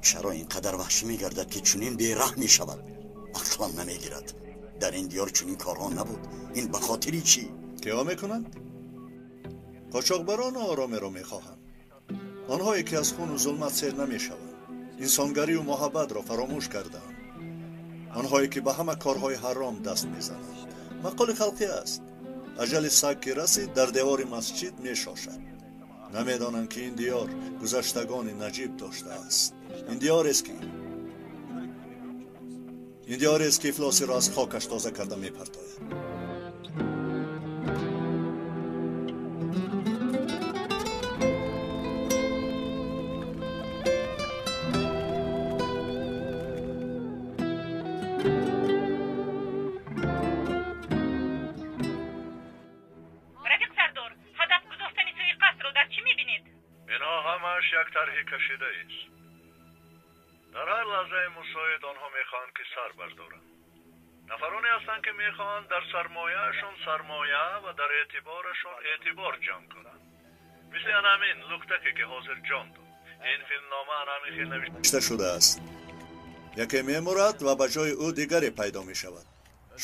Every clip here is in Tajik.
Чаро ин қадар ваҳшӣ мегардад, ки чунин бераҳм мешавад? Ақлам намегирад. Дар ин диёр чунин корҳо набуд. Ин ба хотири чӣ? Киҳо мекунанд? Қочоқбарон оромиро мехоҳанд. Онҳое ки аз хуну зулмат сер намешаванд, инсонгарию муҳаббатро фаромӯш кардаанд. Онҳое ки ба ҳама корҳои ҳаром даст мезананд. Мақоли халқӣ аст: аҷали саг ки расид, дар девори масҷид мешошад. Намедонанд, ки ин диёр гузаштагони наҷиб доштааст. Ин диёрест ки ифлосиро аз хокаш тоза карда мепартояд. Рафиқ сардор, ҳадаф гузоштани суиқасдро дар чӣ мебинед? Инҳо ҳамааш як тарҳи кашидаест. Дар ҳар лаҳзаи мусоид онҳо мехоҳанд, ки сар бардоранд. Нафароне ҳастанд, ки мехоҳанд дар сармояашон сармоя ва дар эътиборашон эътибор ҷамъ кунанд, мисли анамин луктаке, ки ҳозир ҷон дод. Ин филмнома анамин хел навишта шудааст: яке мемурад ва ба ҷои ӯ дигаре пайдо мешавад.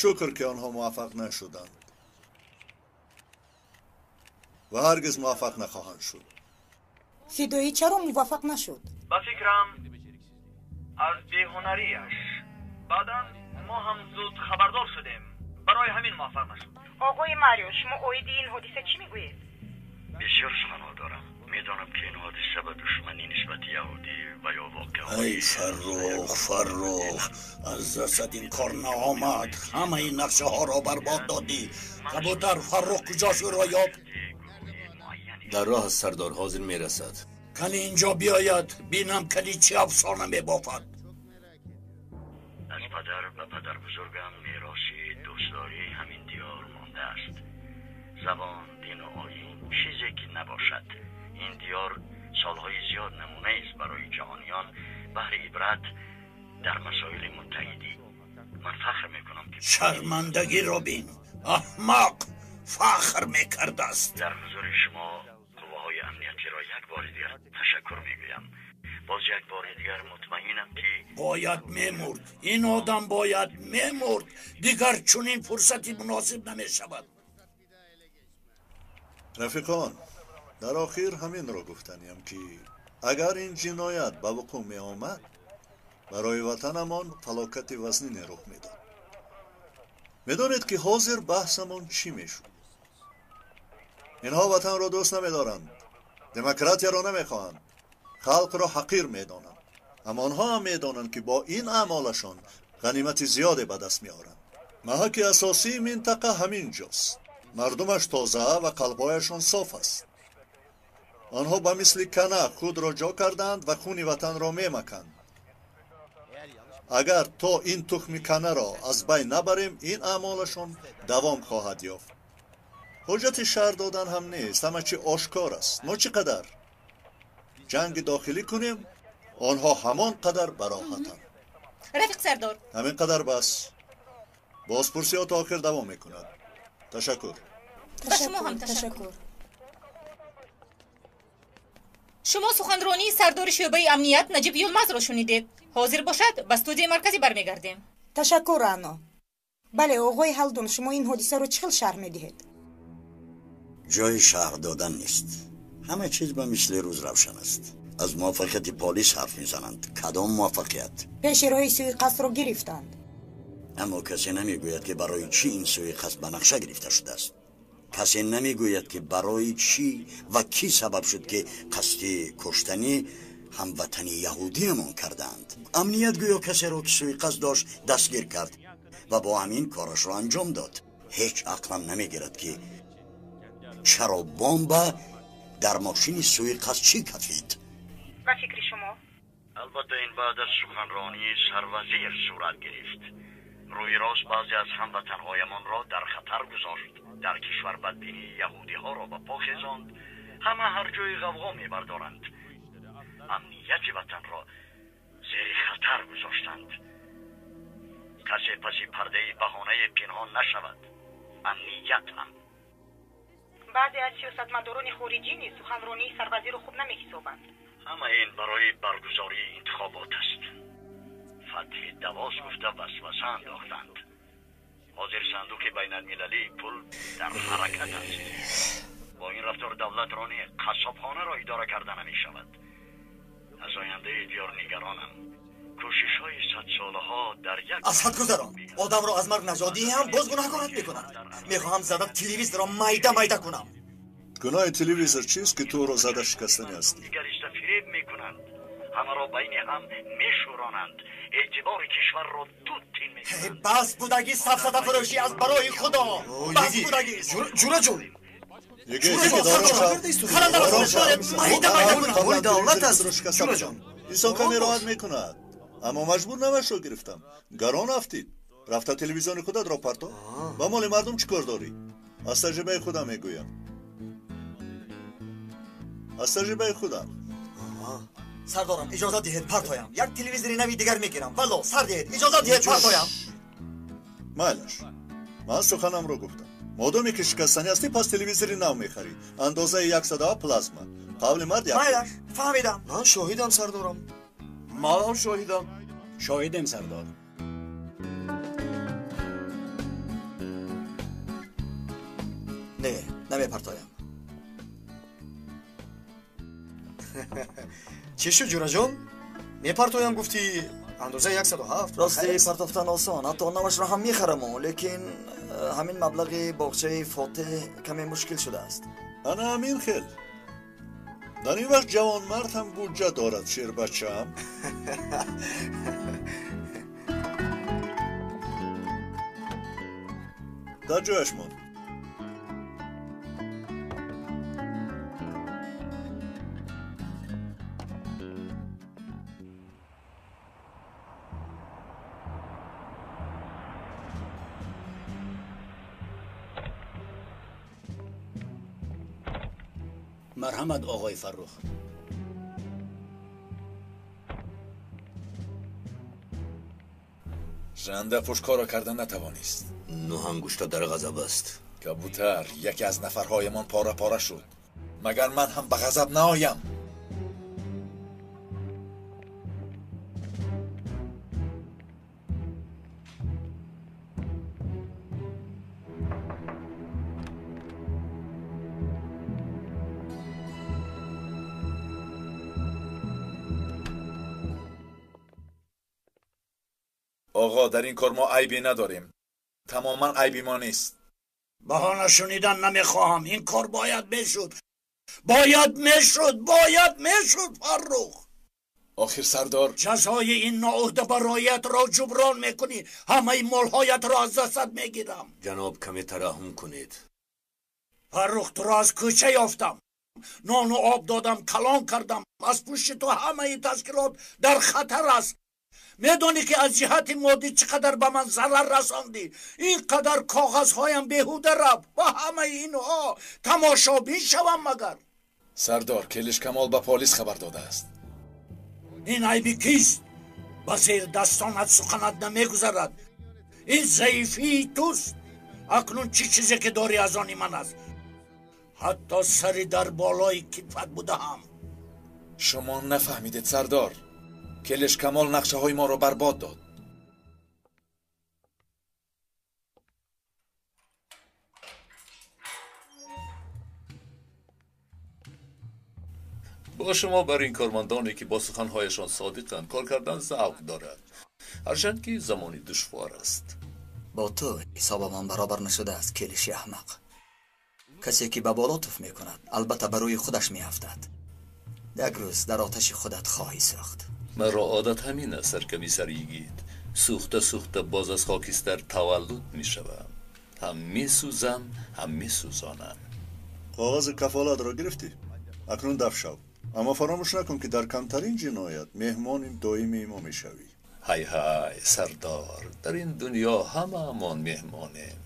Шукр, ки онҳо муваффақ нашуданд ва ҳаргиз муваффақ нахоҳанд шуд. Фидоӣ чаро муваффақ нашуд? Ба фикрам, аз беҳунарияш. Баъдан мо ҳам зуд хабардор шудем, барои ҳамин муваффақ нашуд. Оғои Марио, шумо оиди ин ҳодиса чӣ мегӯед? Бисёр суханҳо дорам. Медонам, ки ин ҳодиса ба душманӣ нисбати яҳудӣ ва ё воқеаҳои Ай Фаррух, Фаррух, аз дастат ин кор наомад. Ҳамаи нақшаҳоро барбод додӣ. Кабутар, Фаррух куҷост? Ӯро ёб. Дар роҳ аст, сардор, ҳозир мерасад. Кани инҷо биёяд, бинам, кани чӣ афсона мебофад. Аз падар ба падарбузургам мероси дӯстдории ҳамин диёр мондааст. Забон, дину оин, чизе ки набошад. Ин диёр солҳои зиёд намунаест барои ҷаҳониён баҳри ибрат дар масоили муттаҳидӣ. Ман фахр мекунам, ки Шармандагиро бин, аҳмақ фахр мекардааст. Дар ҳузури шумо қувваҳои амниятиро як бори дигар ташаккур мегӯям. Боз як бори дигар мутмаинам, ки Бояд мемурд, ин одам бояд мемурд. Дигар чунин фурсати муносиб намешавад. Рафиқон, дар охир ҳаминро гуфтаниям, ки агар ин ҷиноят ба вуқӯъ меомад, барои ватанамон фалокати вазнине рух медод. Медонед, ки ҳозир баҳсамон чӣ мешуд? Инҳо ватанро дӯст намедоранд, демократияро намехоҳанд, халқро ҳақир медонанд. Аммо онҳо ҳам медонанд, ки бо ин аъмолашон ғанимати зиёде ба даст меоранд. Маҳаки асосии минтақа ҳамин ҷост. Мардумаш тоза ва қалбҳояшон соф аст. Онҳо ба мисли кана худро ҷо кардаанд ва хуни ватанро мемаканд. Агар то ин тухми канаро аз байн набарем, ин аъмолашон давом хоҳад ёфт. Ҳуҷҷати шарҳ додан ҳам нест, ҳама чи ошкор аст. Мо чӣ қадар ҷанги дохилӣ кунем, онҳо ҳамон қадар бароҳатанд. Рафиқ сардор. Ҳамин қадар бас. Бозпурсиҳо то охир давом мекунад. Ташаккур. Ба шумо ҳам ташаккур. Шумо суханронии сардори шӯъбаи амният Наҷиб Юлмазро шунидед. Ҳозир бошад, ба студияи марказӣ бармегардем. Ташаккур, Раъно. Бале, оғои Ҳалдун, шумо ин ҳодисаро чӣ хел шарҳ медиҳед? Ҷои шарҳ додан нест, ҳама чиз ба мисли рӯз равшан аст. Аз муваффақияти полис ҳарф мезананд. Кадом муваффақият? Пеши роҳи суиқасдро гирифтанд. Аммо касе намегӯяд, ки барои чӣ ин суиқасд ба нақша гирифта шудааст. Касе намегӯяд, ки барои чӣ ва кӣ сабаб шуд, ки қасди куштани ҳамватани яҳудиамон кардаанд. Амният гӯё касеро, ки суиқасд дошт, дастгир кард ва бо ҳамин корашро анҷом дод. Ҳеҷ ақлам намегирад, ки чаро бомба дар мошини суиқасдчӣ кафид. Ба фикри шумо? Албатта, ин баъд аз суханронии сарвазир сурат гирифт. Рӯи рост, баъзе аз ҳамватанҳоямонро дар хатар гузошт. Дар кишвар бадбинии яҳудиҳоро ба по хезонд. Ҳама ҳар ҷои ғавғо мебардоранд. Амнияти ватанро зери хатар гузоштанд. Касе паси пардаи баҳонае пинҳон нашавад. Амният ҳам Баъзе аз сиёсатмадорони хориҷӣ низ суханронии сарвазирро хуб намеҳисобанд. Ҳама ин барои баргузории интихобот аст. Фатҳи давоз гуфта васваса андохтанд. Ҳозир сандуқи байналмилалии пул дар ҳаракат аст. Бо ин рафтор давлатро не, қассобхонаро идора карда намешавад. Аз ояндаи диёр нигаронам. Кӯшишҳои садсолаҳо дар як аз ҳад гузарон. Одамро аз марг наҷот диҳам, боз гунаҳкорат мекунад. Мехоҳам зада телевизорро майда майда кунам. Гуноҳи телевизор чист ки туро зада шикастанӣ ҳастӣ? Дигариста фиреб мекунанд, ҳамаро байни ҳам мешӯронанд, эътибори кишварро ду тин мекунанд. Бас будаги сафсатафурӯшӣ аз барои Худо, бас будаги. Ҷураҷон, давлат аст. Ҷураҷон, инсон каме роҳат мекунад, аммо маҷбур навашро гирифтам. Гарон афтид. Рафта телевизиони худатро парто. Ба моли мардум чӣ кор дорӣ? Аз таҷрибаи худам мегӯям. Аз таҷрибаи худам. Сардорам, иҷозат диҳед партоям. Як телевизори нави дигар мегирам. Валло, сар диҳед, иҷозат диҳед партоям. Майлаш, ман суханамро гуфтам. Модоме ки шикастанӣ ҳастӣ, пас телевизори нав мехарӣ. Андозаи 107 плазма. Қавли мард як. Майлаш, фаҳмидам. Ман шоҳидам, сардорам. Ман ҳам шоҳидам. Шоҳидем, сардор. Не, намепартоям. Чӣ шуд, ҷураҷон? Мепартоям гуфтӣ, андозаи 107. Рости партофтан осон, ҳатто навашро ҳам мехараму, лекин ҳамин маблағи боғчаи Фотеҳ каме мушкил шудааст. Ана ҳамин хел. Дар ин вақт ҷавонмард ҳам буҷа дорад, шербачаам. Дар ҷояш монд. Марҳамат, оғои Фаррух. Жанда пушкоро карда натавонист. Нӯҳ ангушта дар ғазаб аст. Кабутар, яке аз нафарҳоямон пора-пора шуд. Магар ман ҳам ба ғазаб наоям? Оғо, дар ин кор мо айбе надорем. Тамоман айби мо нест. Баҳона шунидан намехоҳам. Ин кор бояд мешуд. Бояд мешуд, бояд мешуд, Фаррух. Охир сардор, ҷазои ин ноуҳда бароятро ҷуброн мекунӣ. Ҳамаи молҳоятро аз дастат мегирам. Ҷаноб, каме тараҳум кунед. Фаррух, туро аз кӯча ёфтам. Нону об додам, калон кардам. Аз пушти ту ҳамаи ташкилот дар хатар аст. Медонӣ ки аз ҷиҳати моддӣ чӣ қадар ба ман зарар расондӣ? Ин қадар коғазҳоям беҳуда рафт. Ба ҳамаи инҳо тамошобин шавам магар? Сардор, Келиш Камол ба полис хабар додааст. Ин айби кист? Ба зердастонат суханат намегузарад. Ин заифии туст. Акнун чӣ чизе ки дорӣ аз они ман аст. Ҳатто сари дар болои китфат будаам. Шумо нафаҳмидед, сардор. Келиш Камол нақшаҳои моро барбод дод. Бо шумо бар ин кормандоне ки бо суханҳояшон содиқанд кор кардан завқ дорад, ҳарчанд ки замони душвор аст. Бо ту ҳисобамон баробар нашудааст, Келиши аҳмақ. Касе ки ба боло туф мекунад, албатта ба рӯи худаш меафтад. Як рӯз дар оташи худат хоҳӣ сӯхт. Маро одат ҳамин аст, саркомиссар йигит. Сӯхта сӯхта боз аз хокистар таваллуд мешавам. Ҳам месӯзам, ҳам месӯзонам. Коғази кафолатро гирифтӣ? Акнун даф шав. Аммо фаромӯш накун ки дар камтарин ҷиноят меҳмони доимии мо мешавӣ. Ҳай ҳай, сардор, дар ин дунё ҳамаамон меҳмонем.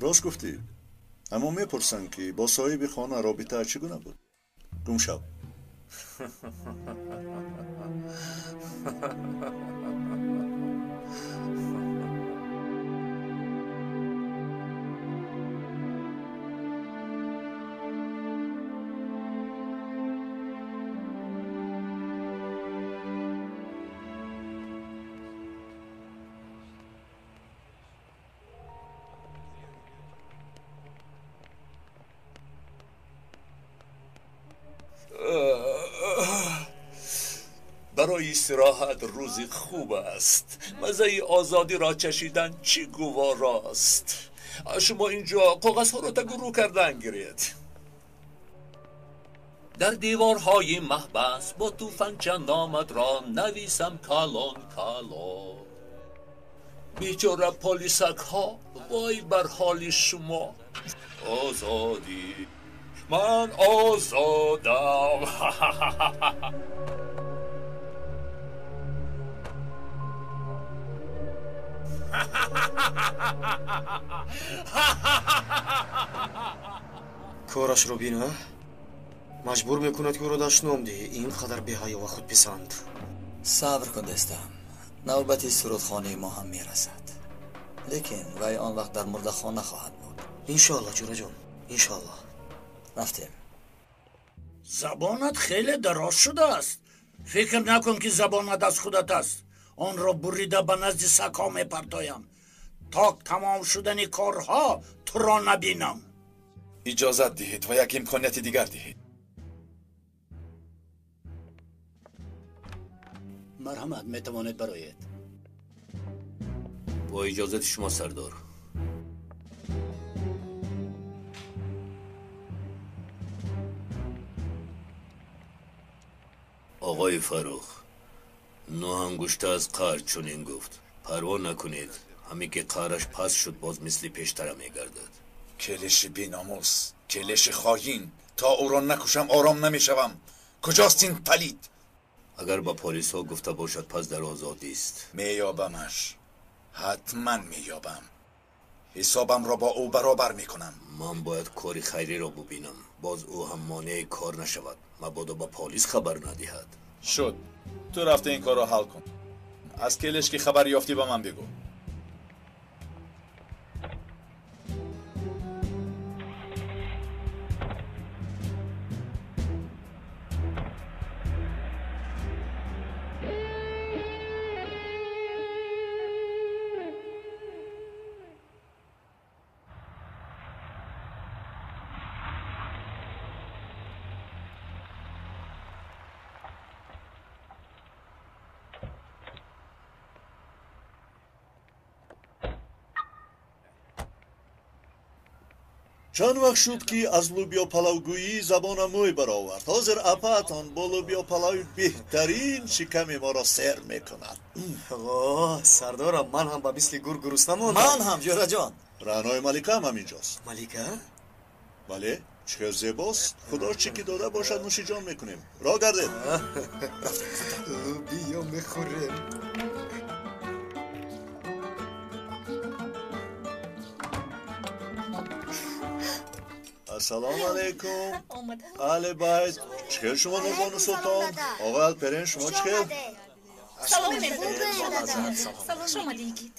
Рост гуфтӣ. Аммо мепурсанд ки бо соҳиби хона робитаа чӣ гуна буд? Гум шав. برای استراحت روز خوب است. مزه آزادی را چشیدن چی گواراست. شما اینجا کاغذها را تگرو کردن گیرید. در دیوارهای محبس با توفنگچه نامت را نویسم کلان کلان. بیچاره پلیسک ها، وای بر حال شما. آزادی، من آزادم. Корашро бина, маҷбур мекунад, ки ӯро дашном диҳӣ. Ин қадар беҳаё ва худписанд. Сабр кун дӯстам, навбати сурудхонаи мо ҳам мерасад, лекин вай он вақт дар мурдахона хоҳад буд. Иншоалло, ҷураҷон, иншоалло. Рафтем. Забонат хеле дароз шудааст. Фикр накун, ки забонат аз худат аст. Онро бурида ба назди сагҳо мепартоям, то тамом шудани корҳо туро набинам. Иҷозат диҳед ва як имконияти дигар диҳед. Марҳамат, метавонед бароед. Бо иҷозати шумо, сардор. Оғои Фаррух, нӯ ангушта аз қаҳр чунин гуфт: парво накунед, ҳаме ки қаҳраш пас шуд, боз мисли пештара мегардад. Келиши беномус, келиши хоин, то ӯро накушам ором намешавам. Куҷост ин палид? Агар ба полисҳо гуфта бошад, пас дар озодист. Меёбамаш, ҳатман меёбам. Ҳисобамро бо ӯ баробар мекунам. Ман бояд кори хайриро бубинам, боз ӯ ҳам монеи кор нашавад, мабодо ба полис хабар надиҳад. Шуд, ту рафта ин корро ҳал кун. Аз келиш ки хабар ёфтӣ, ба ман бигӯ. Чанд вақт шуд, ки аз лӯбиёпалавгӯӣ забонам мӯй баровард. Ҳозир апаатон бо лӯбиёпалави беҳтарин шиками моро сер мекунад. Во, сардорам, ман ҳам ба мисли гург гурусна мондам. Ман ҳам, ҷӯраҷон. Раънои Малика ҳам ҳаминҷост. Малика? Бале, чӣ хел зебост. Худо чӣ ки дода бошад, нӯшиҷон мекунем. Роҳ гардед. Лӯбиё мехӯрем. Ассалому алайкум. Аҳли байт, чӣ хел шумо, Нурбону Султон? Оғои Алперен, шумо чӣ хел? Салом, хуш омадӣ, йигит.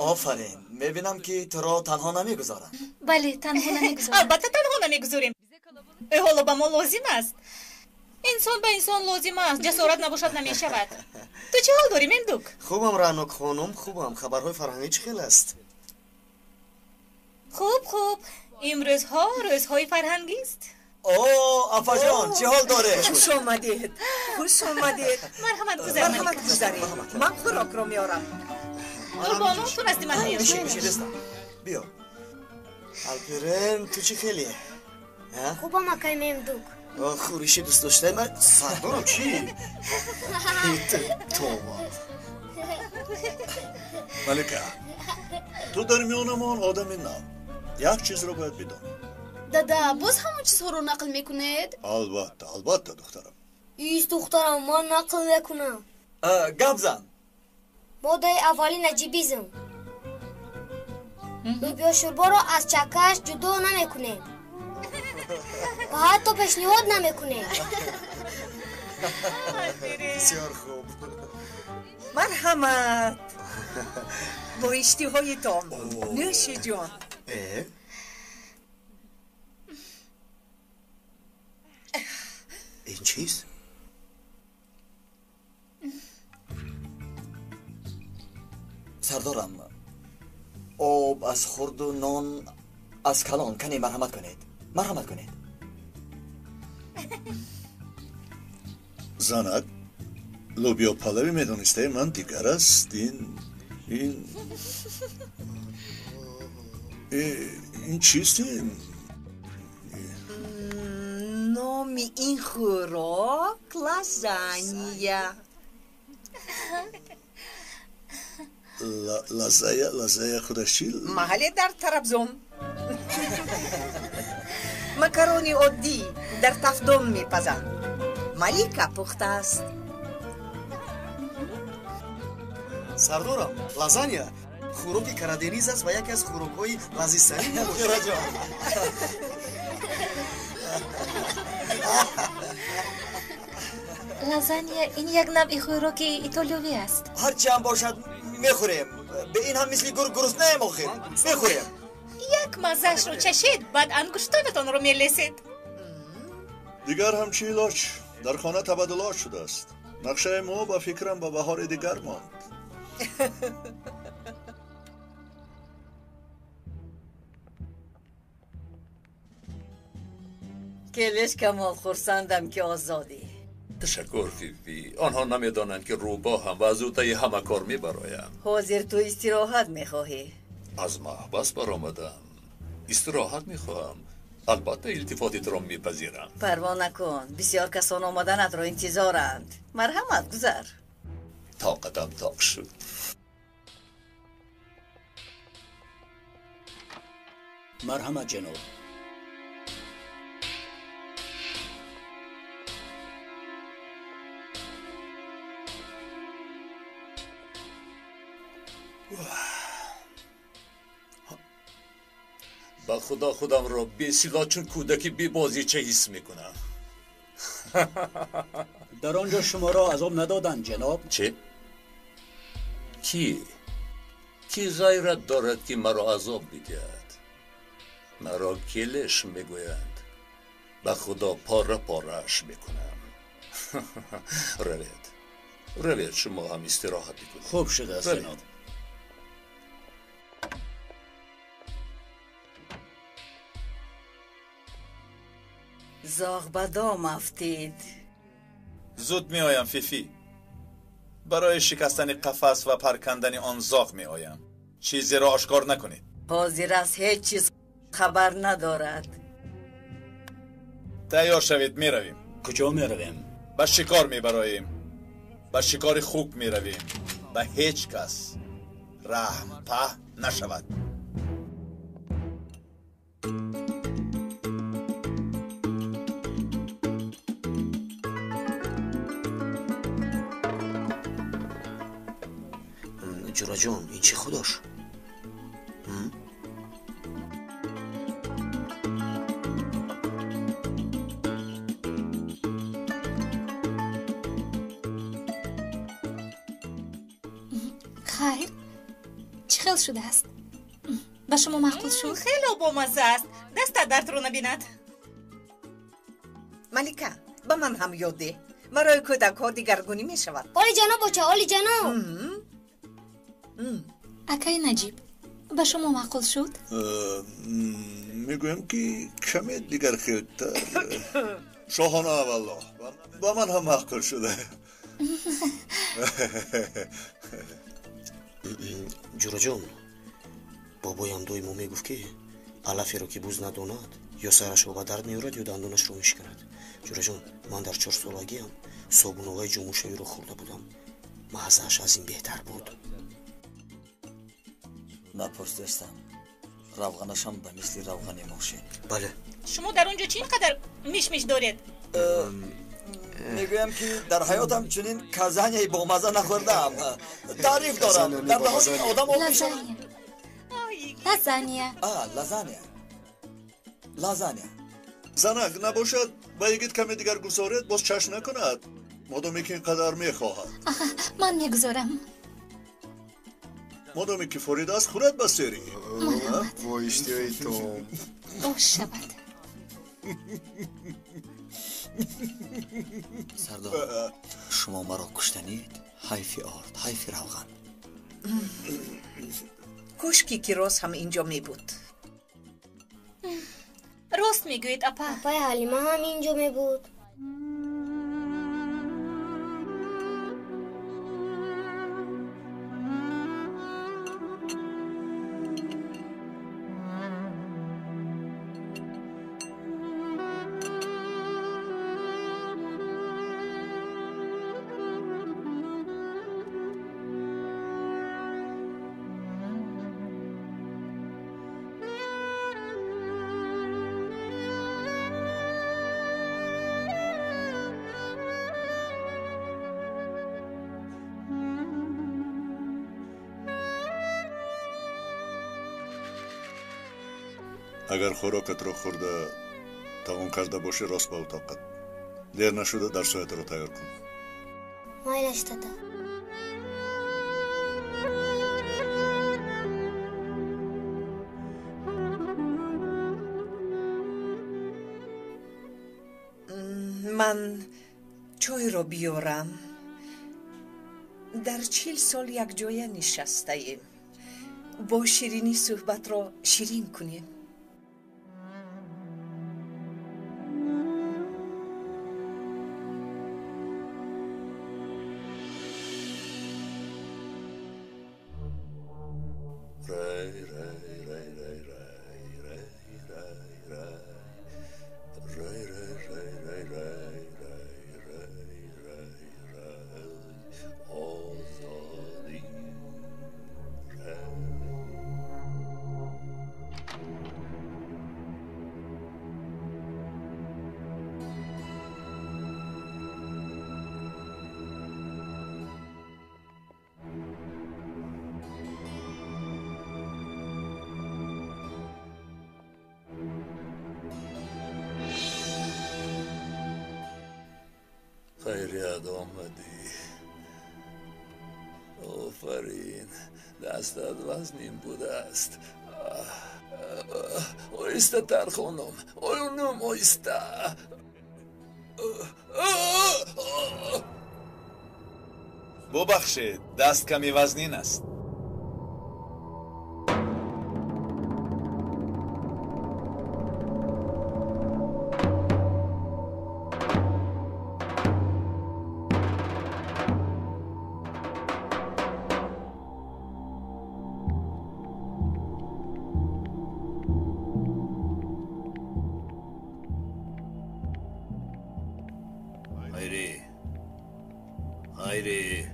Офарин, мебинам, ки туро танҳо намегузоранд. Бале, танҳо намегузорам. Албатта, танҳо намегузорем. Ӯ ҳоло ба мо лозим аст. Инсон ба инсон лозим аст, ҷасорат набошад, намешавад. Ту чӣ ҳол дорӣ, Мемдук? Хубам, Раънок хонум, хубам. Хабарҳои фарҳангӣ чӣ хел аст? Хуб, хуб. Имрӯзҳо рӯзҳои фарҳангист. О, апаҷон, чӣ ҳол доред? Хуш омадед, хуш омадед. Марҳамат, гузар. Марҳамат, гузаред. Ман хӯрокро меорам. Нурбону, ту назди ман биё. Бишин, бишин, дӯстам, биё. Алперен, ту чӣ хеле? Хубам, акай Мемдук. Хӯриши дӯст доштаи ман. Сардорам, чӣ? Тоба. Малика, ту дар миёнамон одами нав. Як чизро бояд бидонӣ. Дада, боз ҳамон чизҳоро нақл мекунед? Албатта, албатта, духтарам. Ист, духтарам, ман нақл мекунам. Гап зан. Модаи аввали наҷибизм. Лӯбиёшӯрборо аз чаккааш ҷудо намекунем ва ҳатто пешниҳод намекунем. Бисёр хуб. Марҳамат, бо иштиҳоитон, нӯши ҷон. Ин чист? Сардорам, об аз хурду нон аз калон. Кане марҳамат кунед, марҳамат кунед. Занак, Лӯбиё палави медонистаи ман дигар аст. Ин чист? Номи ин хӯрок лазанья. Лазая худаш чӣ? Маҳалле дар Трабзон. Макарони оддӣ дар тафдон мепазанд. Малика пухтааст. Сардорам, лазанья хӯроки Карадениз аст ва яке аз хӯрокҳои лазизтарин мебошад. Лазанья ин як навъи хӯроки итолиёвӣ аст. Ҳарчи ҳам бошад мехӯрем. Бе ин ҳам мисли гург гуруснаем охир. Мехӯрем. Як маззаашро чашед, баъд ангуштонатонро мелесед. Дигар ҳам чӣ илоҷ? Дар хона табаддулот шудааст. Нақшаи мо ба фикрам ба баҳори дигар монд. Келеш Камол, хурсандам ки озодӣ. Ташаккур, Фифи. Онҳо намедонанд ки рӯбоҳам ва аз ӯтаи ҳама кор мебароям. Ҳозир ту истироҳат мехоҳӣ? Аз маҳбас баромадам. Истироҳат мехоҳам. Албатта илтифоти туро мепазирам. Парво накун, бисёр касон омаданатро интизоранд. Марҳамат, гузар. Тоқатам тоқ шуд. Марҳамат, ҷаноб. Ба худо худамро бесилоҳ чун кӯдаки бебозича ҳис мекунам. Дар он ҷо шуморо азоб надоданд, ҷаноб? Чӣ? Кӣ? Кӣ ғайрат дорад ки маро азоб бидиҳад? Маро келеш мегӯянд. Ба худо пора порааш мекунам. Равед, равед, шумо ҳам истироҳат бикунед. Хуб шудааст, ҷаноб. Зоғ ба дом афтид. Зуд меоям, Фифи. Барои шикастани қафас ва паркандани он зоғ меоям. Чизеро ошкор накунед. Ҳозир аз ҳеҷ чиз хабар надорад. Тайёр шавед, меравем. Куҷо меравем? Ба шикор мебароем. Ба шикори хук меравем. Ба ҳеҷ кас раҳм паҳн нашавад. Ҷураҷон, ин чӣ худош? Хайр, чӣ хел шудааст? Ба шумо маъқул шуд? Хело бомазза аст. Дастат дардро набинад. Малика, ба ман ҳам ёд деҳ. Барои кӯдакҳо дигаргунӣ мешавад. Оли ҷаноб, оча, оли ҷаноб. Акаи Наҷиб, ба шумо маъқул шуд? Мегӯям ки каме дигар хелтар. Шоҳона, валлоҳ, ба ман ҳам маъқул шуда. Ҷураҷон, бобоям доимо мегуфт ки алаферо ки буз надонад, ё сарашро ба дард меорад, ё дандонашро мешиканад. Ҷураҷон, ман дар чорсолагиам собуноваи ҷомушавиро хӯрда будам. Маззааш аз ин беҳтар буд. Напурс, дӯстам, равғанашам ба мисли равғани мошин. Бале. Шумо дар он ҷо чӣ ин қадар мишмиш доред? Мегӯям ки дар ҳаётам чунин казанияи бомазза нахӯрдаам. Таъриф дорам, дар даҳони одам об мешавад. Лазанья. Лазанья, лазанья. Занак, набошад ба йигит каме дигар гузоред, боз чашм накунад. Модоме ки ин қадар мехоҳад. Ман мегузорам. Модоме ки форид аст, хӯрад ба сери. Бо иштиҳои том. Ош шавад. Сардор, шумо маро куштанид? Ҳайфи орд, ҳайфи равған. Кошки ки роз ҳам инҷо мебуд. Рост мегӯед, апа. Апаи Ҳалима ҳам инҷо мебуд. Агар хӯрокатро хӯрда тамом карда бошӣ, рост ба утоқат. Дер нашуда дарсҳоятро тайёр кун. Майлаш, дада. Ман чойро биёрам. Дар 40 сол якҷоя нишастаем. Бо ширинӣ суҳбатро ширин кунем. Рай, рай, рай, рай, рай, рай, рай, рай, рай, рай, рай, рай, рай, рай, рай, рай, рай, озодӣ, рай. Хайрият омадӣ. Офарин, дастат вазнин будааст. Оҳистатар, хонум, хонум, оҳиста. Бубахшед, даст каме вазнин аст. Хайри,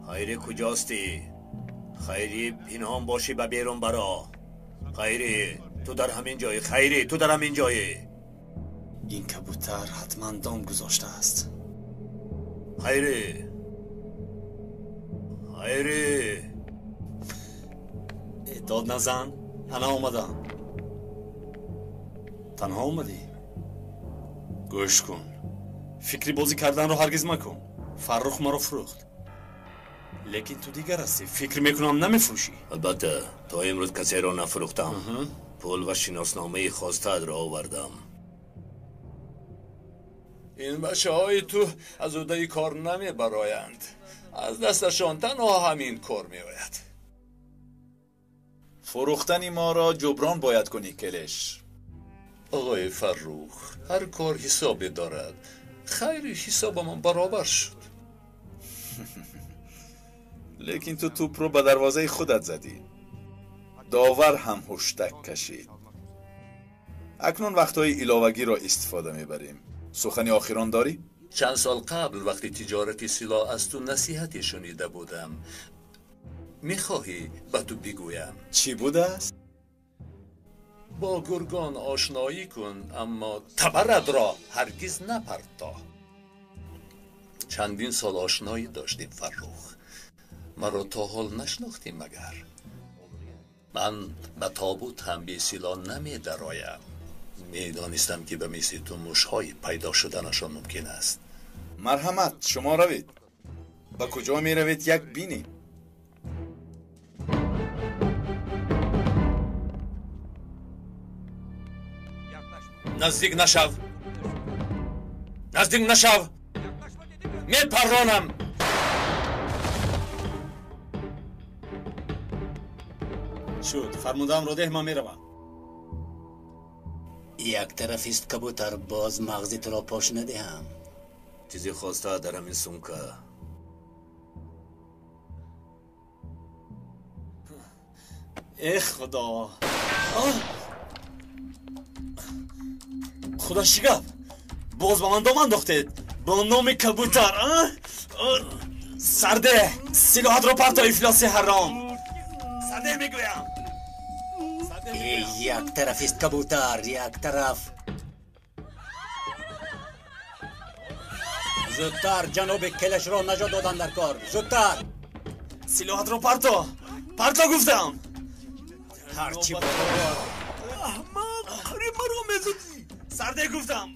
Хайри, куҷости? Хайри, пинҳон бошӣ, ба берун баро. Хайри, ту дар ҳамин ҷоӣ. Хайри, ту дар ҳамин ҷоӣ. Ин кабутар ҳатман дом гузоштааст. Хайри, Хайри, дод назан, ана омадам. Танҳо омадӣ? Гӯш кун, фикри бозӣ карданро ҳаргиз макун. Фаррух маро фурӯхт, лекин ту дигар ҳастӣ. Фикр мекунам намефурӯшӣ. Албатта, то имрӯз касеро нафурӯхтам. Пул ва шиносномаи хостаатро овардам. Ин бачаҳои ту аз уҳдаи кор намебароянд. Аз дасташон танҳо ҳамин кор меояд. Фурӯхтани моро ҷуброн бояд кунӣ, Келеш. Оғои Фаррух, ҳар кор ҳисобе дорад. Хайри ҳисобамон баробар шуд. Лекин ту тӯпро ба дарвозаи худат задӣ. Довар ҳам ҳуштак кашид. Акнун вақтҳои иловагиро истифода мебарем. Сухани охирон дорӣ? Чанд сол қабл вақти тиҷорати силоҳ аз ту насиҳате шунида будам. Мехоҳӣ ба ту бигӯям? Чӣ будааст? Бо гургон ошноӣ кун, аммо табаратро ҳаргиз напарто. Чандин сол ошноӣ доштем, Фаррух. Маро то ҳол нашинохтӣ магар? Ман ба тобут ҳам бесилоҳ намедароям. Медонистам, ки ба мисли ту мушҳое пайдо шуданашон мумкин аст. Марҳамат, шумо равед. Ба куҷо меравед, як бинед. Наздик нашав, наздик нашав, мепарронам. Шуд, фармудаамро деҳ, ман меравам. Як тарафист кабутар, боз мағзи туро пош надиҳам. Чизе хоста дар ҳамин сумка. Э худо, худо, чӣ гап? Боз ба ман дом андохтед бо номи кабутар. Сарде, силоҳатро парто, ифлоси ҳаром. Сарде мегӯям. Як тарафист кабутар, як тараф. Зудтар, ҷаноби Келашро наҷот додан дар кор. Зудтар. Силоҳатро парто, парто гуфтам. Ҳарчи бод. Сарде гуфтам.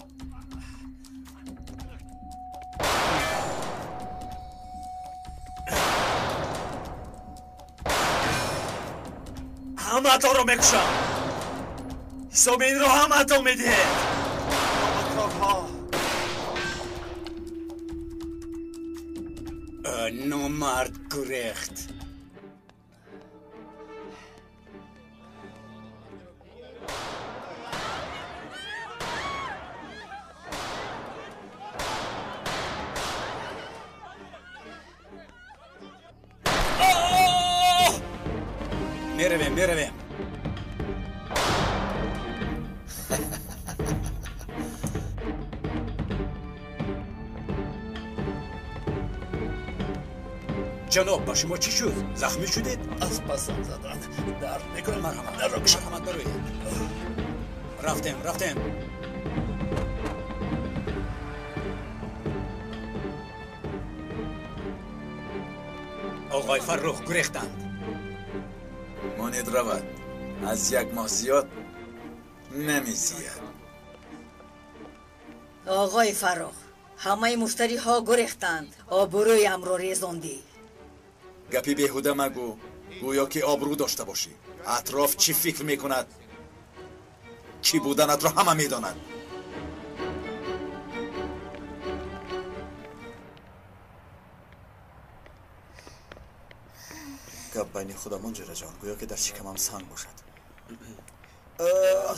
Ҳамаатонро мекушам. Ҳисоби инро ҳамаатон медиҳед. Номакорҳо. Номард гурехт. Меравем, меравем. Ҷаноб, ба шумо чӣ шуд? Захмӣ шудед? Аз пасам заданд. Дард мекунад. Марҳамат, дарро кушед. Марҳамат, бароед. Рафтем, рафтем. Оғои Фаррух гурехтанд. Монед равад. Аз як моҳ зиёд намезияд. Оғои Фаррух, ҳамаи муштариҳо гурехтанд. Обрӯямро резондӣ. Гапи беҳуда магӯ, гӯё ки обрӯ дошта бошӣ. Атроф чӣ фикр мекунад? Кӣ буданатро ҳама медонад. Гап байни худамон, ҷураҷон, гӯё ки дар шикамам санг бошад.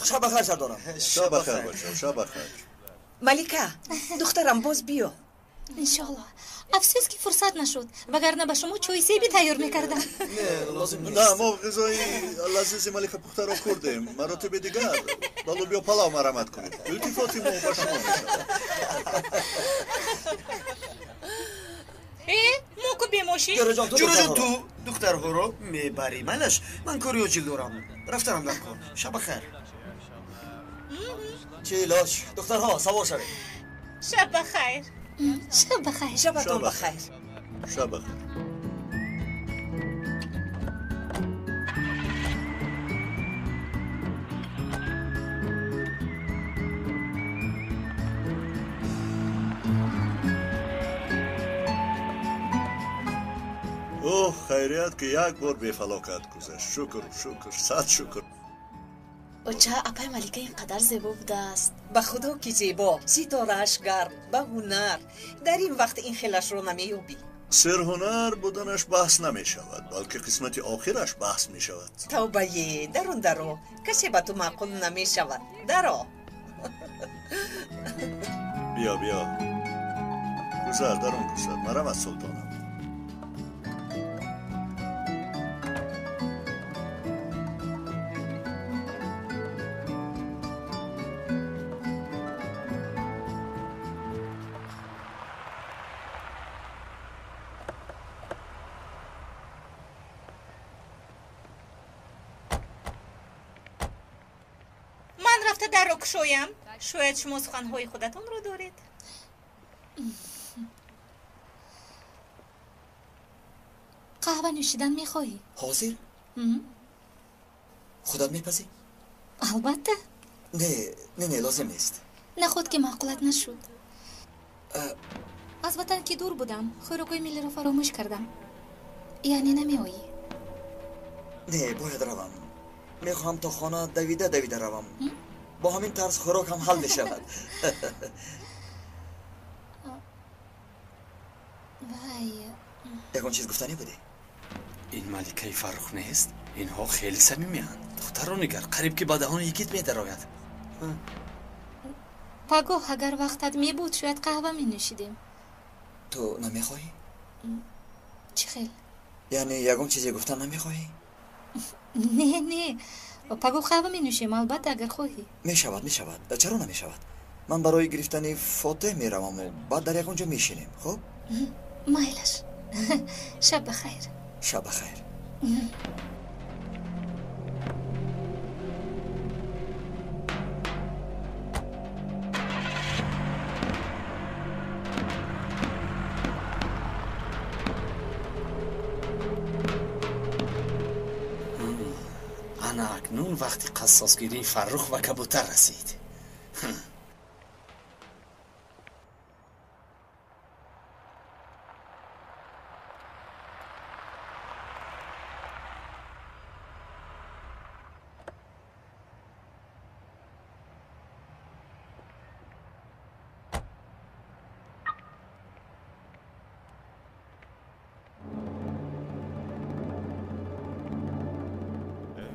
Шаб бахайр, сардорам. Шаб бахайр, бачаҳо, шаб бахайр. Малика, духтарам, боз биё. Иншоалло. Афсӯс ки фурсат нашуд, вагарна ба шумо чойи себӣ тайёр мекардам. Не, лозим нест. На, мо ғизои лазизи Малика пухтаро хӯрдем. Маротиби дигар ба лӯбиё палав марамат кунед. Илтифоти мо ба шумо мешавад. Э, мо ку бемошин? Ҷураҷон, ту духтарҳоро мебарӣ. Майлаш, ман кори оҷил дорам. Рафтанам дар кор. Шаб бахайр. Чӣ илоҷ? Духтарҳо, савор шавед. Шаб бахайр. Шаб бахайр. Шабатон бахайр. Шаб бахайр. Оҳ, хайрият ки як бор бефалокат гузашт. Шукр, шукр, сад шукр. Оча, апай Малика ин қадар зебо будааст. Ба худо ки зебо, ситорааш гарм, ба ҳунар. Дар ин вақт ин хелашро намеёбӣ. Серҳунар буданаш баҳс намешавад, балки қисмати охираш баҳс мешавад. Тавбае, дарун даро, касе ба ту маъқул намешавад. Даро. Биё, биё. Гузар, дарун гузар. Марамат, султонам. Дарро кушоям. Шояд шумо суханҳои худатонро доред. Қаҳва нӯшидан мехоҳӣ? Ҳозир? Худат мепазӣ? Албатта. Не, не, не, лозим нест. Наход ки маъқулат нашуд. Аз ватан ки дур будам, хӯрокҳои миллиро фаромӯш кардам. Яъне намеоӣ? Не, бояд равам. Мехоҳам то хона давида давида равам. Бо ҳамин тарз хӯрок ҳам ҳал мешавад. Вай, ягон чиз гуфтанӣ будӣ? Ин маликаи Фаррух нест? Инҳо хеле самимиянд. Духтарро нигар, қариб ки ба даҳони йигит медарояд. Пагоҳ агар вақтат мебуд, шояд қаҳва менӯшидем. Ту намехоҳӣ? Чӣ хел? Яъне ягон чизе гуфтан намехоҳӣ? Не, не, пагоҳ қаҳва менӯшем, албатта, агар хоҳӣ. Мешавад, мешавад. Чаро намешавад? Ман барои гирифтани фотеҳ мераваму баъд дар ягон ҷо мешинем, хуб? Майлаш. Шаб бахайр. Шаб бахайр. Ана акнун вақти қассосгирии Фаррух ва кабутар расид.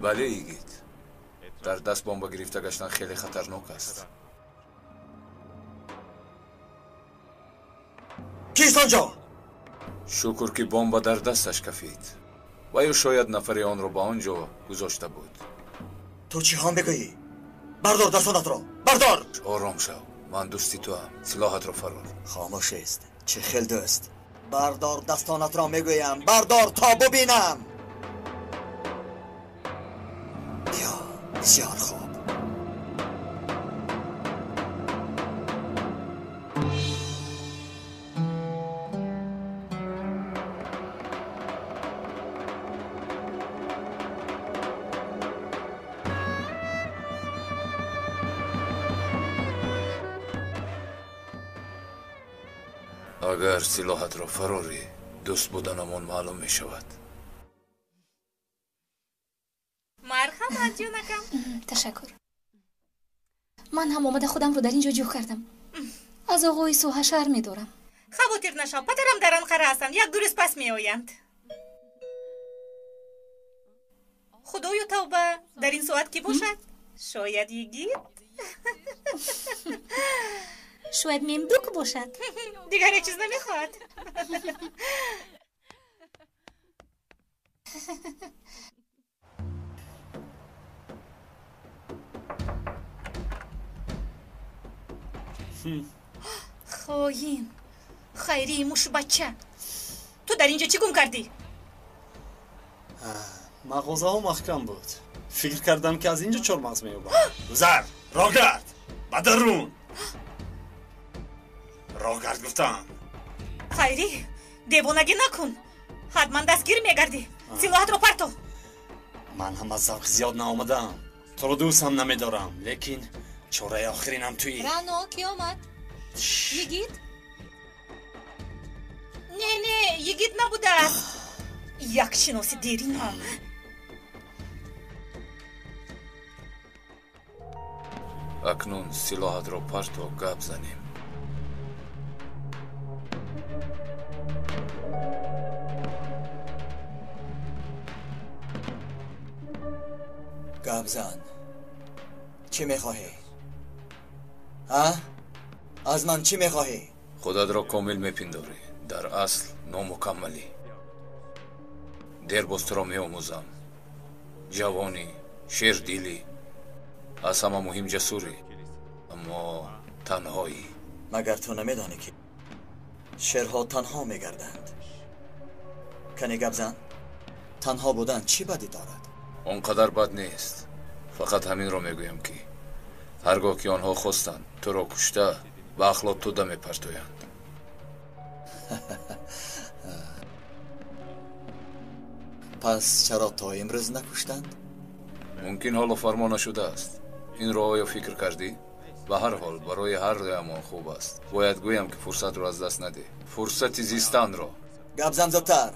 Бале, Йигит. Дар даст бомба гирифта гаштан хеле хатарнок аст. Кист онҷо? Шукр, ки бомба дар дасташ кафид. Ва ё шояд нафаре онро ба он ҷо гузошта буд. Ту чӣ ҳам мегӯӣ? Бардор дастонатро! Бардор! Ором шав. Ман дӯсти туам. Силоҳатро фарор. Хомӯш аст. Чӣ хел дӯст? Бардор дастонатро мегӯям. Бардор то бубинам. Биё, бисёр хуб. Агар силоҳатро фарорӣ, дӯст буданамон маълум мешавад. Марҳамат, ҷонакам. Ташаккур. Ман ҳам омада худамро дар ин ҷо ҷӯ кардам. Аз оғои соҳа медорам. Хавотир нашав, падарам дар Анқара ҳастанд, як ду рӯз пас меоянд. Худоё тавба, дар ин соат кӣ бошад? Шояд Йигит? Шояд Мемдук бошад. Дигар ҳеҷ чиз намехоҳад. Хоин, хайрии мушбача, ту дар ин ҷо чӣ гум кардӣ? Мағозаҳо маҳкам буд. Фикр кардам, ки аз ин ҷо чормағз меёбам. Гузар, роҳгард, ба дарун. Роҳгард гуфтам. Хайрӣ, девонагӣ накун. Ҳатман дастгир мегардӣ. Силоҳатро парто. Ман ҳам аз завқи зиёд наомадаам. Туро дӯст ҳам намедорам, лекин чораи охиринам туӣ. Рано, кӣ омад? Йигит? Не, не, Йигит набудааст. Як шиноси деринам. Акнун силоҳатро парто, гап занем. Гап зан. Чӣ мехоҳӣ? Ҳа? Аз ман чӣ мехоҳӣ? Худатро комил мепиндорӣ. Дар асл номукаммалӣ. Дер боз туро меомӯзам. Ҷавонӣ, шердилӣ, аз ҳама муҳим ҷасурӣ, аммо танҳоӣ. Магар ту намедонӣ, ки шерҳо танҳо мегарданд? Кане гап зан. Танҳо будан чӣ бадӣ дорад? Он қадар бад нест. Фақат ҳаминро мегӯям, ки ҳар гоҳ ки онҳо хостанд, туро кушта ба ахлот туда мепартоянд. Пас чаро то имрӯз накуштанд? Мумкин ҳоло фармо нашудааст. Инро оё фикр кардӣ? Ба ҳар ҳол барои ҳар дуямон хуб аст. Бояд гӯям, ки фурсатро аз даст надеҳ. Фурсати зистанро. Гап зан зудтар.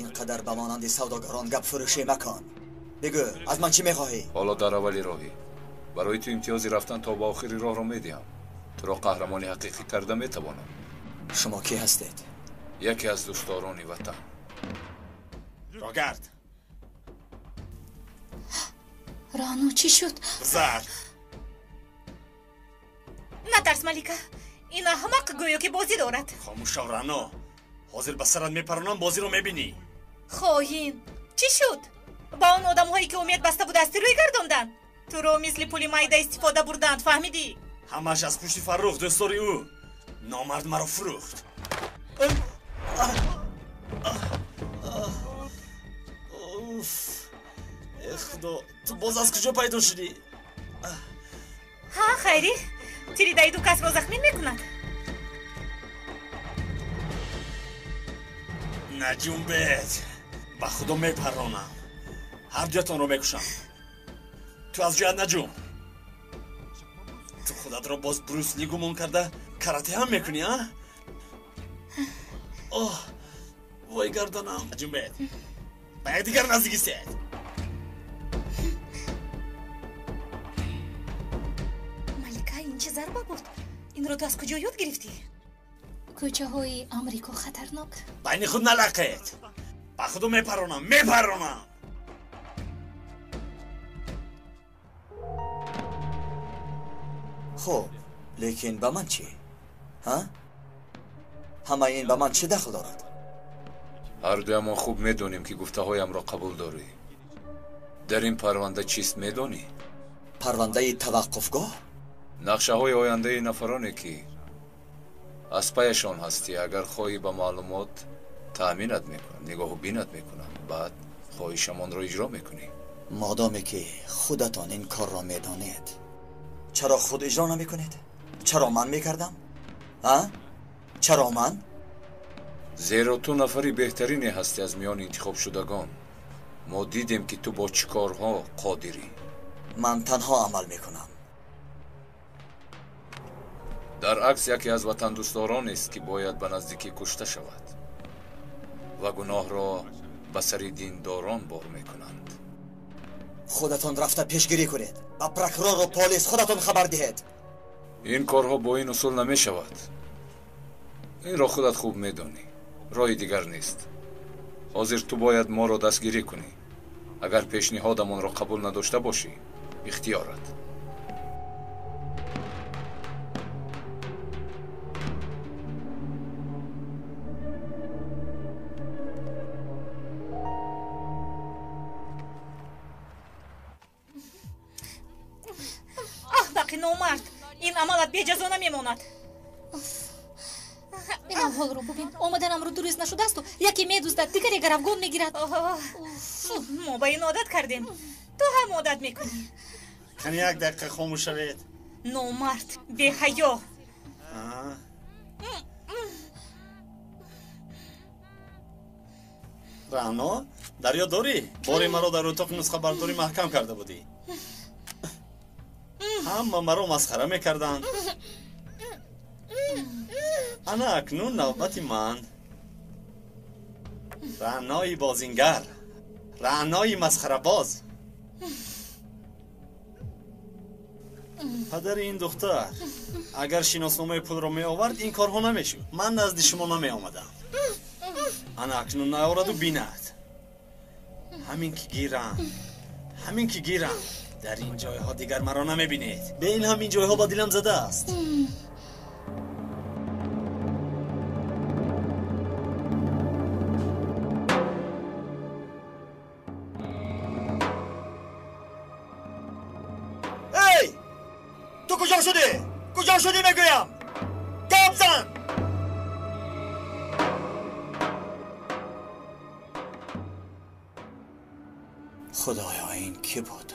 Ин қадар ба монанди савдогарон гапфурӯшӣ макун. Бигӯ, аз ман чӣ мехоҳӣ? Ҳоло дар аввали роҳӣ. Барои ту имтиёзи рафтан то ба охири роҳро медиҳам. Туро қаҳрамони ҳақиқӣ карда метавонам. Шумо кӣ ҳастед? Яке аз дӯстдорони ватан. Роҳгард. Рано, чӣ шуд? Гузар. Натарс, Малика. Ин аҳмақ гӯё ки бозӣ дорад. Хомӯш шав, Рано. Ҳозир ба сарат мепаронам, бозиро мебинӣ. Хоин, чӣ шуд? Ба он одамҳое, ки умед баста будааст, рӯй гардонданд. Туро мисли пули майда истифода бурданд, фаҳмидӣ? Ҳамааш аз пушти Фаррух, дӯстдори ӯ. Номард маро фурӯхт. Э худо, ту боз аз куҷо пайдо шудӣ? Ҳа, Хайрӣ, тиридаи ду касро захмин мекунад. Наҷунбед, ба худо мепаронам. Ҳар дуятонро мекушам. Ту аз ҷоят наҷум. Ту худатро боз Брюс Ли гумон карда карате ҳам мекунӣ, а? Оҳ, вой гарданам. Наҷунбед, ба якдигар наздик истед. Малика, ин чӣ зарба буд? Инро ту аз куҷо ёд гирифтӣ? Кӯчаҳои Амрико хатарнок. Байни худ налақед. Ба худо мепаронам, мепаронам. Хуб, лекин ба ман чӣ? Ҳа? Ҳамаи ин ба ман чӣ дахл дорад? Ҳар дуямон хуб медонем, ки гуфтаҳоямро қабул дорӣ. Дар ин парванда чист медонӣ? Парвандаи таваққуфгоҳ? Нақшаҳои ояндаи нафароне, ки аз пайашон ҳастӣ, агар хоҳӣ ба маълумот таъминат мекунам, нигоҳу бинат мекунам, баъд хоҳишамонро иҷро мекунӣ. Модоме ки худатон ин корро медонед, чаро худ иҷро намекунед? Чаро ман мекардам? А? Чаро ман? Зеро ту нафари беҳтарине ҳастӣ аз миёни интихобшудагон. Мо дидем, ки ту бо чӣ корҳо қодирӣ. Ман танҳо амал мекунам. Дар акс яке аз ватандӯстдоронест, ки бояд ба наздикӣ кушта шавад ва гуноҳро ба сари диндорон бор мекунанд. Худатон рафта пешгирӣ кунед, ба прокурору полис худатон хабар диҳед. Ин корҳо бо ин усул намешавад. Инро худат хуб медонӣ. Роҳи дигар нест. Ҳозир ту бояд моро дастгирӣ кунӣ. Агар пешниҳодамонро қабул надошта бошӣ, ихтиёрат. Аҳмақи номард, ин амалат беҷазо намемонад. Ин аҳволро бубин, омаданамро дуруст нашудаасту яке медуздад, дигаре гаравгон мегирад. Мо ба ин одат кардем, ту ҳам одат мекунӣ. Кани як дақиқа хомӯш шавед. Номард, беҳаё. Раъно, дар ёд дорӣ, боре маро дар утоқи нусхабардорӣ маҳкам карда будӣ? Ҳама маро масхара мекарданд. Ана акнун навбати ман. Раънои бозингар, раънои масхарабоз. Падари ин духтар агар шиносномаи пулро меовард, ин корҳо намешуд. Ман назди шумо намеомадам. Ана акнун наораду бинад. Ҳамин ки гирам, ҳамин ки гирам, дар ин ҷойҳо дигар маро намебинед. Бе ин ҳам ин ҷойҳо ба дилам задааст. Эй! Ту куҷо шудӣ? Куҷо шудӣ мегӯям? Гап зан! Худоё, ин кӣ буд?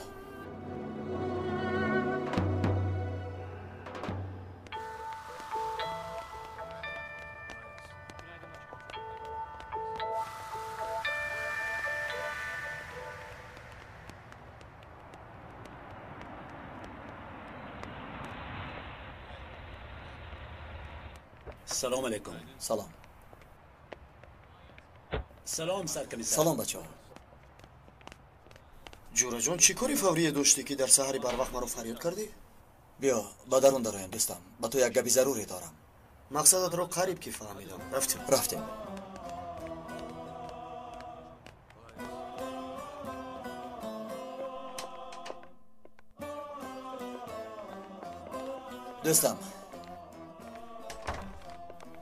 Салом алейкум. Салом. Салом, саркомиссар. Салом, бачаҳо. Ҷӯраҷон, чӣ кори фаврие доштӣ, ки дар саҳари барвақт маро фарёд кардӣ? Биё, ба дарун дароем, дӯстам. Ба ту як гапи заруре дорам. Мақсадатро қариб ки фаҳмидам. Рафтем. Рафтем. Дӯстам,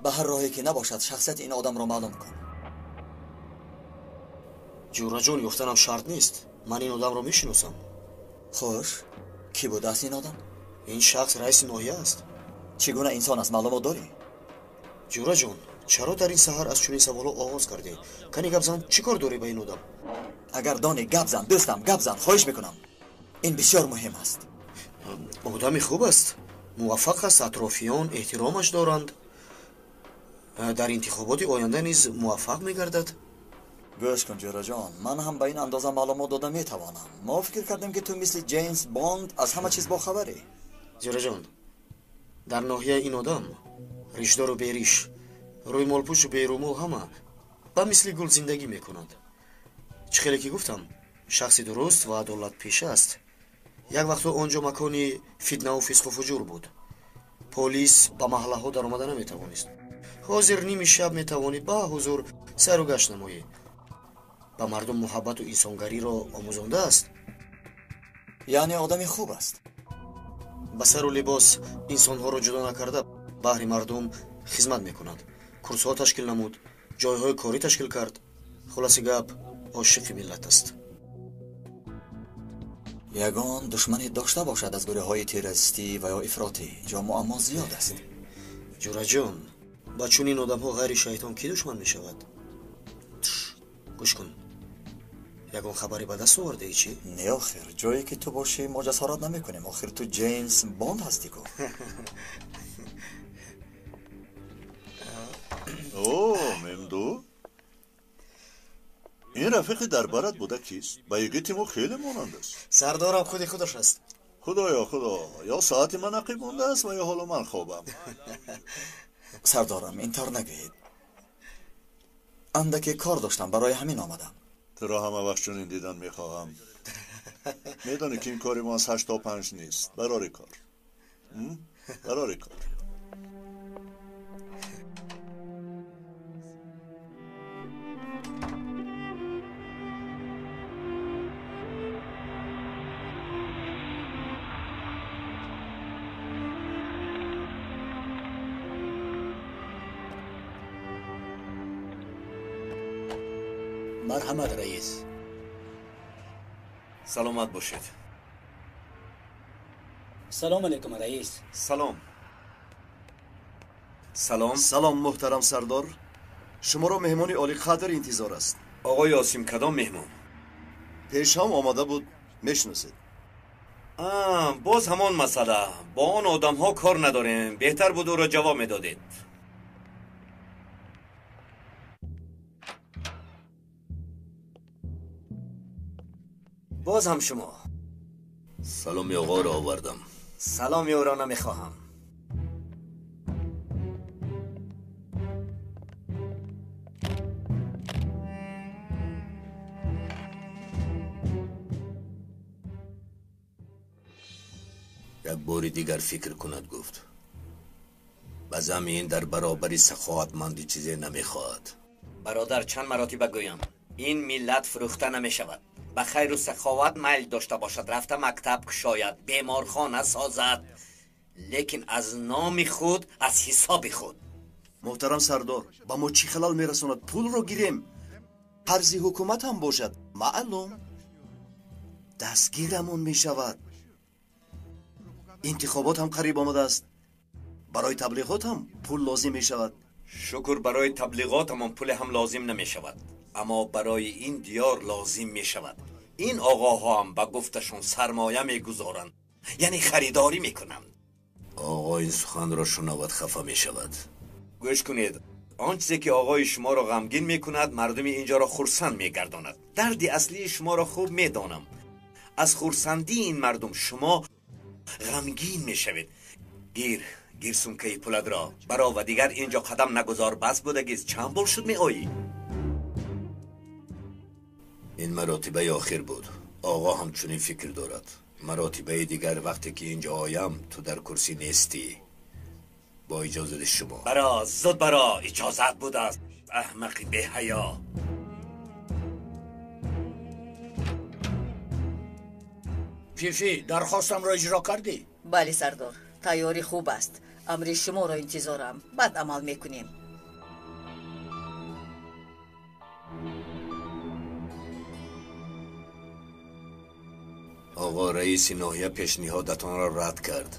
ба ҳар роҳе ки набошад, шахсияти ин одамро маълум кун. Ҷӯраҷон, ёфтанам шарт нест. Ман ин одамро мешиносам. Хуш, кӣ будааст ин одам? Ин шахс раиси ноҳия аст. Чӣ гуна инсон аст, маълумот дорӣ? Ҷӯраҷон, чаро дар ин саҳар аз чунин саволҳо оғоз кардӣ? Кани гап зан, чӣ кор дорӣ ба ин одам? Агар донӣ, гап зан, дӯстам, гап зан, хоҳиш мекунам. Ин бисёр муҳим аст. Одами хуб аст, муваффақ аст, атрофиён эҳтиромаш доранд. Дар интихоботи оянда низ муваффақ мегардад. Гӯш кун, ҷӯраҷон, ман ҳам ба ин андоза маълумот дода метавонам. Мо фикр кардем, ки ту мисли Ҷеймс Бонд аз ҳама чиз бохабарӣ. Ҷӯраҷон, дар ноҳия ин одам ришдору бериш, рӯймолпӯшу берӯмол ҳама ба мисли гул зиндагӣ мекунанд. Чӣ хеле ки гуфтам, шахси дуруст ва адолатпеша аст. Як вақтҳо он ҷо макони фитнаву фисқу фуҷур буд. Полис ба маҳаллаҳо даромада наметавонист. Ҳозир ними шаб метавонӣ ба ҳузур сайру гашт намоӣ. Ба мардум муҳаббату инсонгариро омӯзондааст. Яъне одами хуб аст. Ба сару либос инсонҳоро ҷудо накарда баҳри мардум хизмат мекунад. Курсҳо ташкил намуд, ҷойҳои корӣ ташкил кард. Хулоси гап, ошиқи миллат аст. Ягон душмане дошта бошад аз гурӯҳҳои террористӣ ва ё ифротӣ. Инҷо муаммо зиёд аст. Ҷураҷон, ба чунин одамҳо ғайри шайтон кӣ душман мешавад? Гӯш кун, ягон хабаре ба даст овардаи чӣ? Не, охир, ҷое ки ту бошӣ мо ҷасорат намекунем. Охир ту Ҷеймс Бонд ҳастӣ ку. О, Мемду, ин рафиқи дарбарат буда кист? Ба йигити мо хеле монанд аст. Сардорам худи худаш аст. Худоё, худо, ё соати ман ақиб мондааст ва ё ҳоло ман хобам. Сардорам, ин тавр нагӯед. Андаке кор доштам, барои ҳамин омадам. Туро ҳама вақт чунин дидан мехоҳам. Медонӣ ки ин кори мо аз 8 то 5 нест. Барори кор. Барори кор. Марҳамат, раис. Саломат бошед. Салом алейкум, раис. Салом. Салом. Салом, муҳтарам сардор. Шуморо меҳмони олиқадр интизор аст. Оғои Осим, кадом меҳмон? Пеш ҳам омада буд, мешиносед. Боз ҳамон масъала. Бо он одамҳо кор надорем. Беҳтар буд ӯро ҷавоб медодед. Боз ҳам шумо. Саломи оғоро овардам. Саломи ӯро намехоҳам. Як бори дигар фикр кунад, гуфт. Ба замин дар баробари саховатмандӣ чизе намехоҳад. Бародар, чанд маротиба гӯям, ин миллат фурӯхта намешавад. Ба хайру саховат майл дошта бошад, рафта мактаб кушояд, беморхона созад, лекин аз номи худ, аз ҳисоби худ. Муҳтарам сардор, ба мо чӣ халал мерасонад? Пулро гирем, қарзи ҳукумат ҳам бошад, маълум дастгирамон мешавад. Интихобот ҳам қариб омадааст. Барои таблиғот ҳам пул лозим мешавад. Шукр, барои таблиғотамон пуле ҳам лозим намешавад, аммо барои ин диёр лозим мешавад. Ин оғоҳо ҳам ба гуфташон сармоя мегузоранд, яъне харидорӣ мекунанд. Оғо ин суханро шунавад, хафа мешавад. Гӯш кунед, он чизе ки оғои шуморо ғамгин мекунад, мардуми инҷоро хурсанд мегардонад. Дарди аслии шуморо хуб медонам. Аз хурсандии ин мардум шумо ғамгин мешавед. Гир, гир сумкаи пуладро баро ва дигар инҷо қадам нагузор. Бас будагист, чанд бор шуд меоӣ? Ин маротибаи охир буд. Оғо ҳамчунин фикр дорад. Маротибаи дигар вақте ки инҷо оям, ту дар курсӣ нестӣ. Бо иҷозати шумо. Баро, зуд баро, иҷозат будааст, аҳмақи беҳаё. Фифи, дархостамро иҷро кардӣ? Бале, сардор, тайёрӣ хуб аст. Амри шуморо интизорам. Баъд амал мекунем. Оғо, раиси ноҳия пешниҳодатонро рад кард.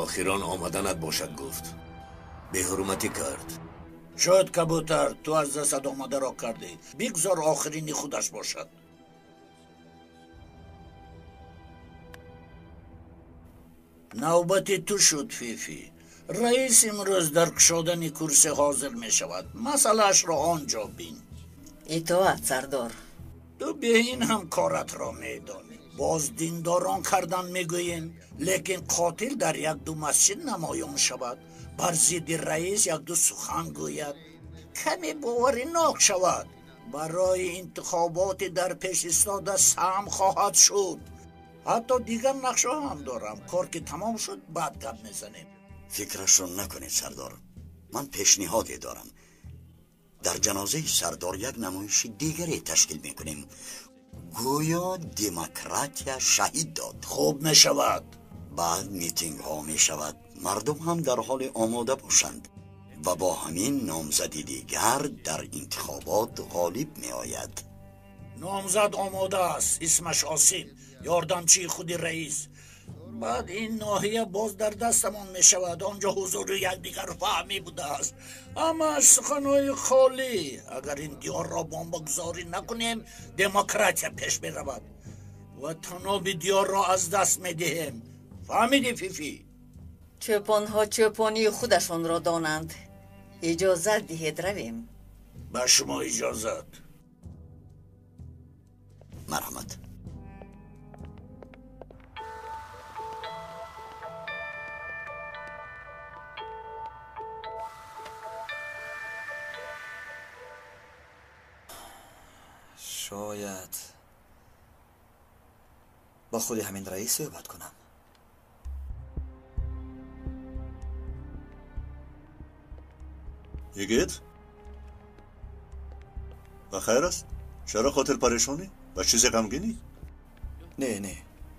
Охирон омаданат бошад, гуфт. Беҳурматӣ кард. Шояд кабутар, ту аз дастат омадаро кардӣ. Бигзор охирини худаш бошад. Навбати ту шуд, Фифи. Раис имрӯз дар кушодани курси ҳозир мешавад. Масъалаашро он ҷо бин. Итоат, сардор. Ту бе ин ҳам коратро медонӣ. Боз диндорон кардан мегӯем, лекин қотил дар як-ду масҷид намоён шавад, бар зидди раис як-ду сухан гӯяд, каме боваринок шавад. Барои интихоботи дар пеш истода саҳм хоҳад шуд. Ҳатто дигар нақшаҳо ҳам дорам. Кор ки тамом шуд, баъд гап мезанем. Фикрашро накунед, сардор. Ман пешниҳоде дорам. Дар ҷанозаи сардор як намоиши дигаре ташкил мекунем. Гӯё демократия шаҳид дод. Хуб мешавад. Баъд митингҳо мешавад, мардум ҳам дар ҳоли омода бошанд ва бо ҳамин номзади дигар дар интихобот ғолиб меояд. Номзад омода аст, исмаш Осим, ёрдамчии худи раис. Баъд ин ноҳия боз дар дастамон мешавад. Он ҷо ҳузури якдигар фаҳмӣ будааст. Ҳамааш суханҳои холӣ. Агар ин диёрро бомбагузорӣ накунем, демократия пеш меравад ва таноби диёрро аз даст медиҳем. Фаҳмидӣ, Фифи? Чӯпонҳо чӯпонии худашонро донанд. Иҷозат диҳед равем. Ба шумо иҷозат. Марҳамат. Шояд бо худи ҳамин раис суҳбат кунам. Йигит, ба хайр аст? Чаро хотир парешонӣ? Ба чизе ғамгинӣ? Не, не.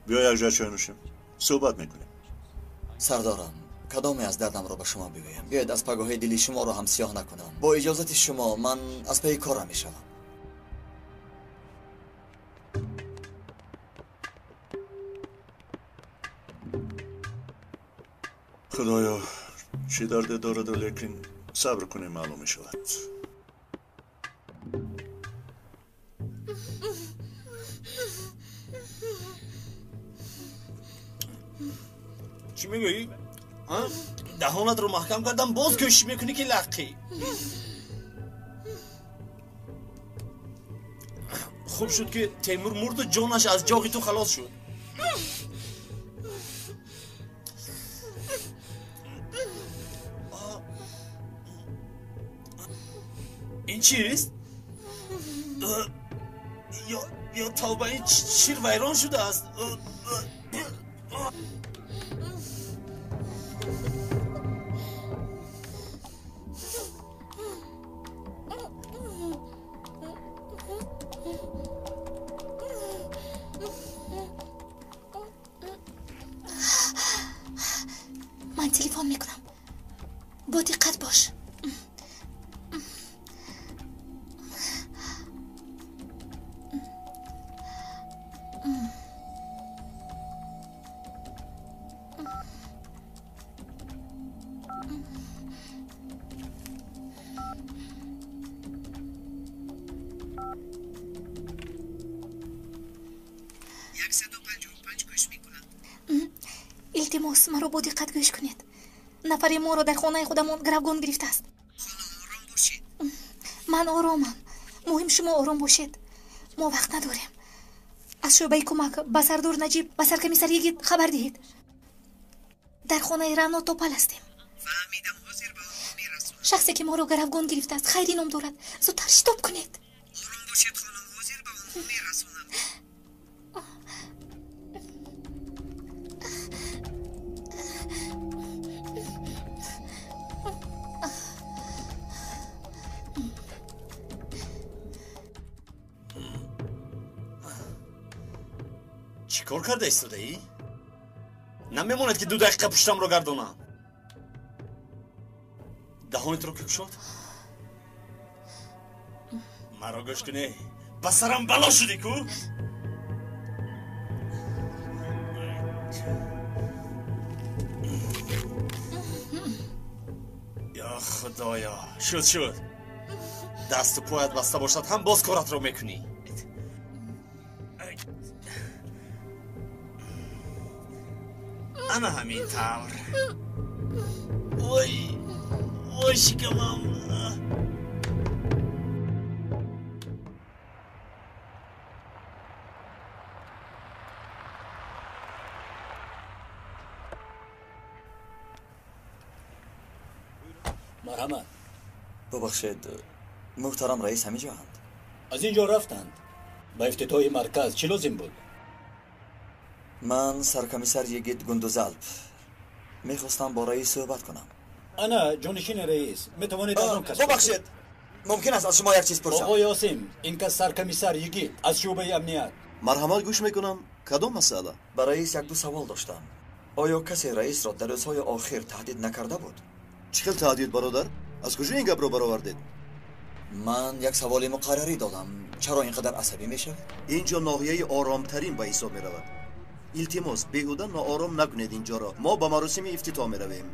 Биё якҷоя чой нӯшем, суҳбат мекунем. Сардорам, кадоме аз дардамро ба шумо бигӯям? Биёед аз пагоҳи дили шуморо ҳам сиёҳ накунам. Бо иҷозати шумо ман аз пайи корам мешавам. Худоё, чӣ дарде дораду, лекин сабр кунем, маълум мешавад. Чӣ мегӯӣ? Даҳонатро маҳкам кардам, боз кӯшиш мекунӣ ки лаққӣ. Хуб шуд ки Темур мурду ҷонаш аз ҷоғи ту халос шуд. Ин чист? Ё тавба, ин шир вайрон шудааст. Ман телефон мекунам. Бо диққат бош. Илтимос, маро бо диққат гӯш кунед. Нафаре моро дар хонаи худамон гаравгон гирифтааст. Ман оромам. Муҳим шумо ором бошед. Мо вақт надорем. Аз шӯъбаи кӯмак ба сардор Наҷиб ва саркомиссар Йигит хабар диҳед. Дар хонаи Рано Топал ҳастем. Шахсе ки моро гаравгон гирифтааст Хайрӣ ном дорад. Зудтар шитоб кунед. Чӣ кор карда истодаӣ? Намемонад ки 2 дақиқа пуштамро гардонам. Даҳонитро ки кушод? Маро гӯш кунӣ, ба сарам бало шудӣ ку? Ё худоё, шуд шуд. Дасту поят баста бошад ҳам боз коратро мекунӣ. Ана ҳамин тавр. Вой, вой шикамам. Марҳамат. Бубахшед, муҳтарам раис ҳамин ҷоанд? Аз ин ҷо рафтанд. Ба ифтитоҳи марказ чӣ лозим буд? Ман саркомиссар Йигит Гундузалп. Мехостам бо раис суҳбат кунам. Ана ҷонишини раис, метавонед аз он кас. Бубахшед, мумкин аст аз шумо як чиз пурсам? Оғои Осим, ин кас саркомиссар Йигит аз шӯъбаи амният. Марҳамат, гӯш мекунам. Кадом масъала? Ба раис як-ду савол доштам. Оё касе раисро дар рӯзҳои охир таҳдид накарда буд? Чӣ хел таҳдид, бародар? Аз куҷо ин гапро баровардед? Ман як саволи муқаррарӣ додам. Чаро ин қадар асабӣ мешавед? Ин ҷо ноҳияи оромтарин ба ҳисоб меравад. Илтимос, беҳуда ноором накунед ин ҷоро. Мо ба маросими ифтитоҳ меравем.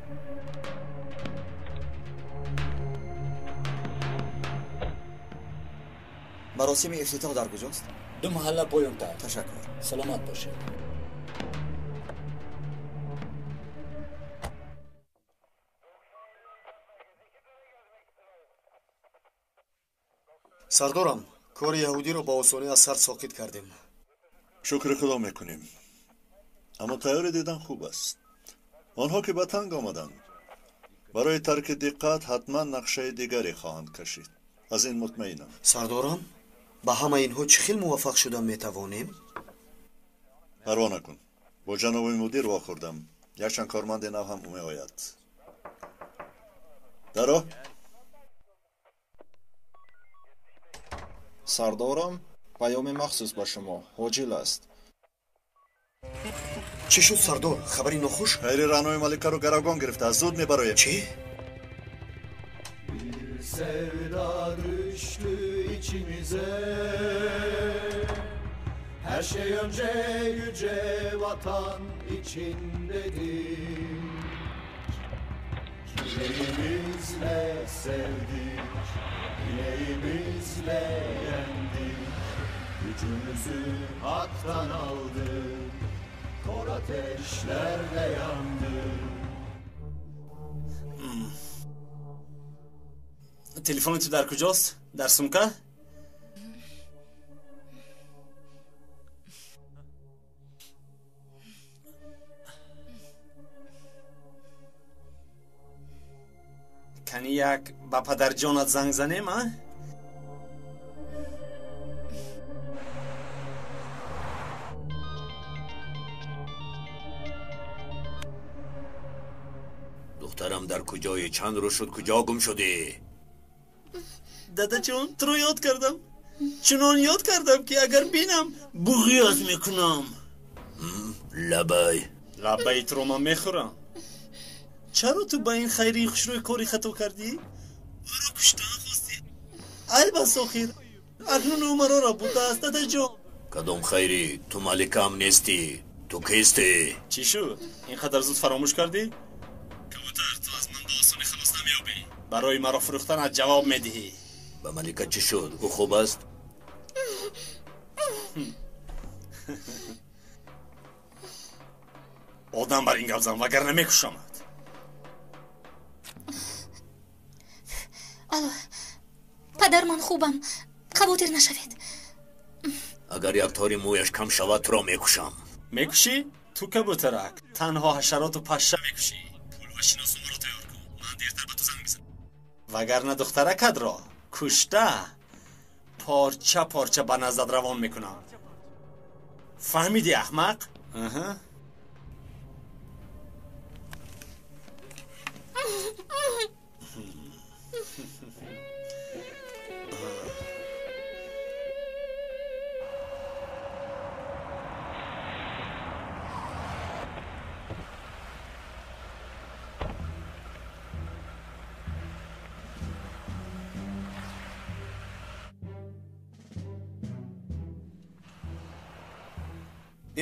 Маросими ифтитоҳ дар куҷост? Ду маҳалла поёнтар. Ташаккур. Саломат бошед. Сардорам, кори яҳудиро ба осонӣ аз сар соқит кардем. Шукри худо мекунем. Аммо тайёрӣ дидан хуб аст. Онҳо ки ба танг омаданд, барои тарки диққат ҳатман нақшаи дигаре хоҳанд кашид. Аз ин мутмаинам. Сардорам, ба ҳамаи инҳо чӣ хел муваффақ шуда метавонем? Парво накун. Бо ҷаноби мудир вохӯрдам. Якчанд корманди нав ҳам меояд. Даро? Сардорам, паёми махсус ба шумо ҳоҷил аст. Чӣ шуд, сардор? Хабари нохуш? Хайри раънои маликаро гаравгон гирифтааст. Зуд мебароем. Чӣ? Sevda düştü içimize. Her şey önce yüce vatan için dedik. Yüreğimizle sevdik, yüreğimizle yendik. Gücümüzü haktan aldık, kor ateşlerle yandık. Телефони ту дар куҷост? Дар сумка? Кани як ба падарҷонат занг занем, а? Духтарам дар куҷое? Чанд рӯз шуд куҷо гум шудӣ? Дадаҷон, туро ёд кардам. Чунон ёд кардам, ки агар бинам буғёз мекунам. Лабай. Лабаи туро ман мехӯрам. Чаро ту ба ин хайрии хушрӯй кори хато кардӣ? Ӯро куштан хостӣ. Айб аст охир. Акнун ӯ маро рабудааст, дадаҷон. Кадом хайрӣ? Ту маликаам нестӣ. Ту кистӣ? Чӣ шуд? Ин қадар зуд фаромӯш кардӣ? Кабутар, ту аз ман ба осонӣ халос намеёбӣ. Барои маро фурӯхтанат ҷавоб медиҳӣ. Ба малика чӣ шуд? Ӯ хуб аст? Одам бар ин гап зан, вагарна мекушамад. Алло, падар, ман хубам, хавотир нашавед. Агар як тори мӯяш кам шавад, туро мекушам. Мекушӣ? Ту кабутарак, танҳо ҳашароту пашша мекушӣ. Пул ва шиносномаро тайёр кун, ман дертар ба ту занг мезанам. Вагарна духтаракатро кушта порча порча ба наздат равон мекунам. Фаҳмидӣ, аҳмақ?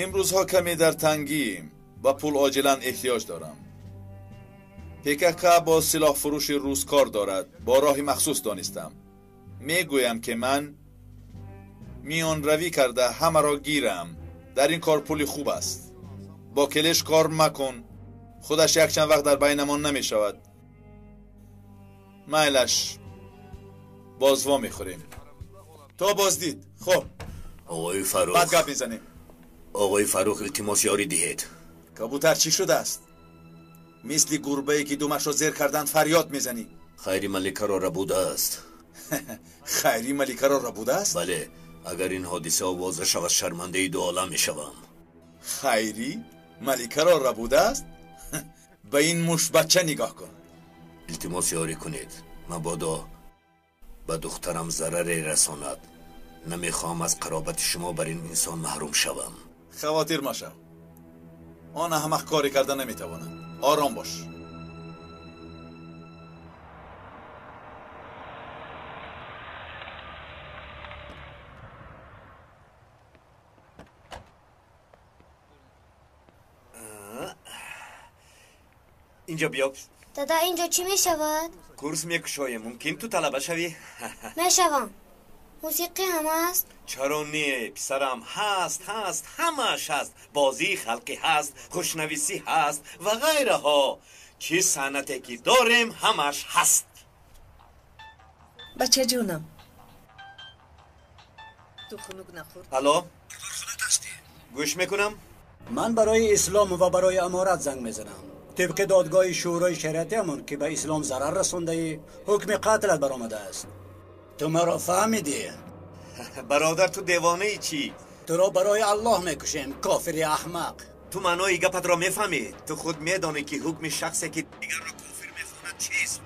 Имрӯзҳо каме дар тангием ва пул оҷилан эҳтиёҷ дорам. ПКК бо силоҳфурӯши рус кор дорад. Бо роҳи махсус донистам. Мегӯям ки ман миёнравӣ карда ҳамаро гирам. Дар ин кор пули хуб аст. Бо келеш кор макун. Худаш якчанд вақт дар байнамон намешавад. Майлаш, боз во мехӯрем. То боздид. Хуб, оғои Фаррух, баъд гап мезанем. Оғои Фаррух, илтимос ёрӣ диҳед. Кабутар, чӣ шудааст? Мисли гурбае ки думашро зер карданд фарёд мезанӣ. Хайри маликаро рабудааст. Хайри маликаро рабудааст? Бале, агар ин ҳодиса овоза шавад, шармандаи ду олам мешавам. Хайри маликаро рабудааст? Ба ин мушбача нигоҳ кун. Илтимос ёрӣ кунед, мабодо ба духтарам зараре расонад. Намехоҳам аз қаробати шумо бар ин инсон маҳрум шавам. Хавотир машав. Он аҳмақ коре карда наметавонад. Ором бош. Инҷо биё. Дада, инҷо чӣ мешавад? Курс мекушоем. Мумкин ту талаба шавӣ? Мешавам. Мусиқӣ ҳам аст? Чаро не, писарам, ҳаст, ҳаст, ҳамааш ҳаст. Бозии халқӣ ҳаст, хушнависӣ ҳаст ва ғайраҳо. Чӣ санъате ки дорем, ҳамааш ҳаст. Бачаҷонам, ту хунук нахӯрд? Алло, гӯш мекунам. Ман барои ислом ва барои аморат занг мезанам. Тибқи додгоҳи шӯрои шариатиамон ки ба ислом зарар расондаӣ, ҳукми қатлат баромадааст. Ту маро фаҳмидӣ? Бародар, ту девонаи чӣ? Туро барои Аллоҳ мекушем, кофири аҳмақ. Ту маънои гапатро мефаҳмӣ? Ту худ медонӣ ки ҳукми шахсе ки дигарро кофир мехонад чист?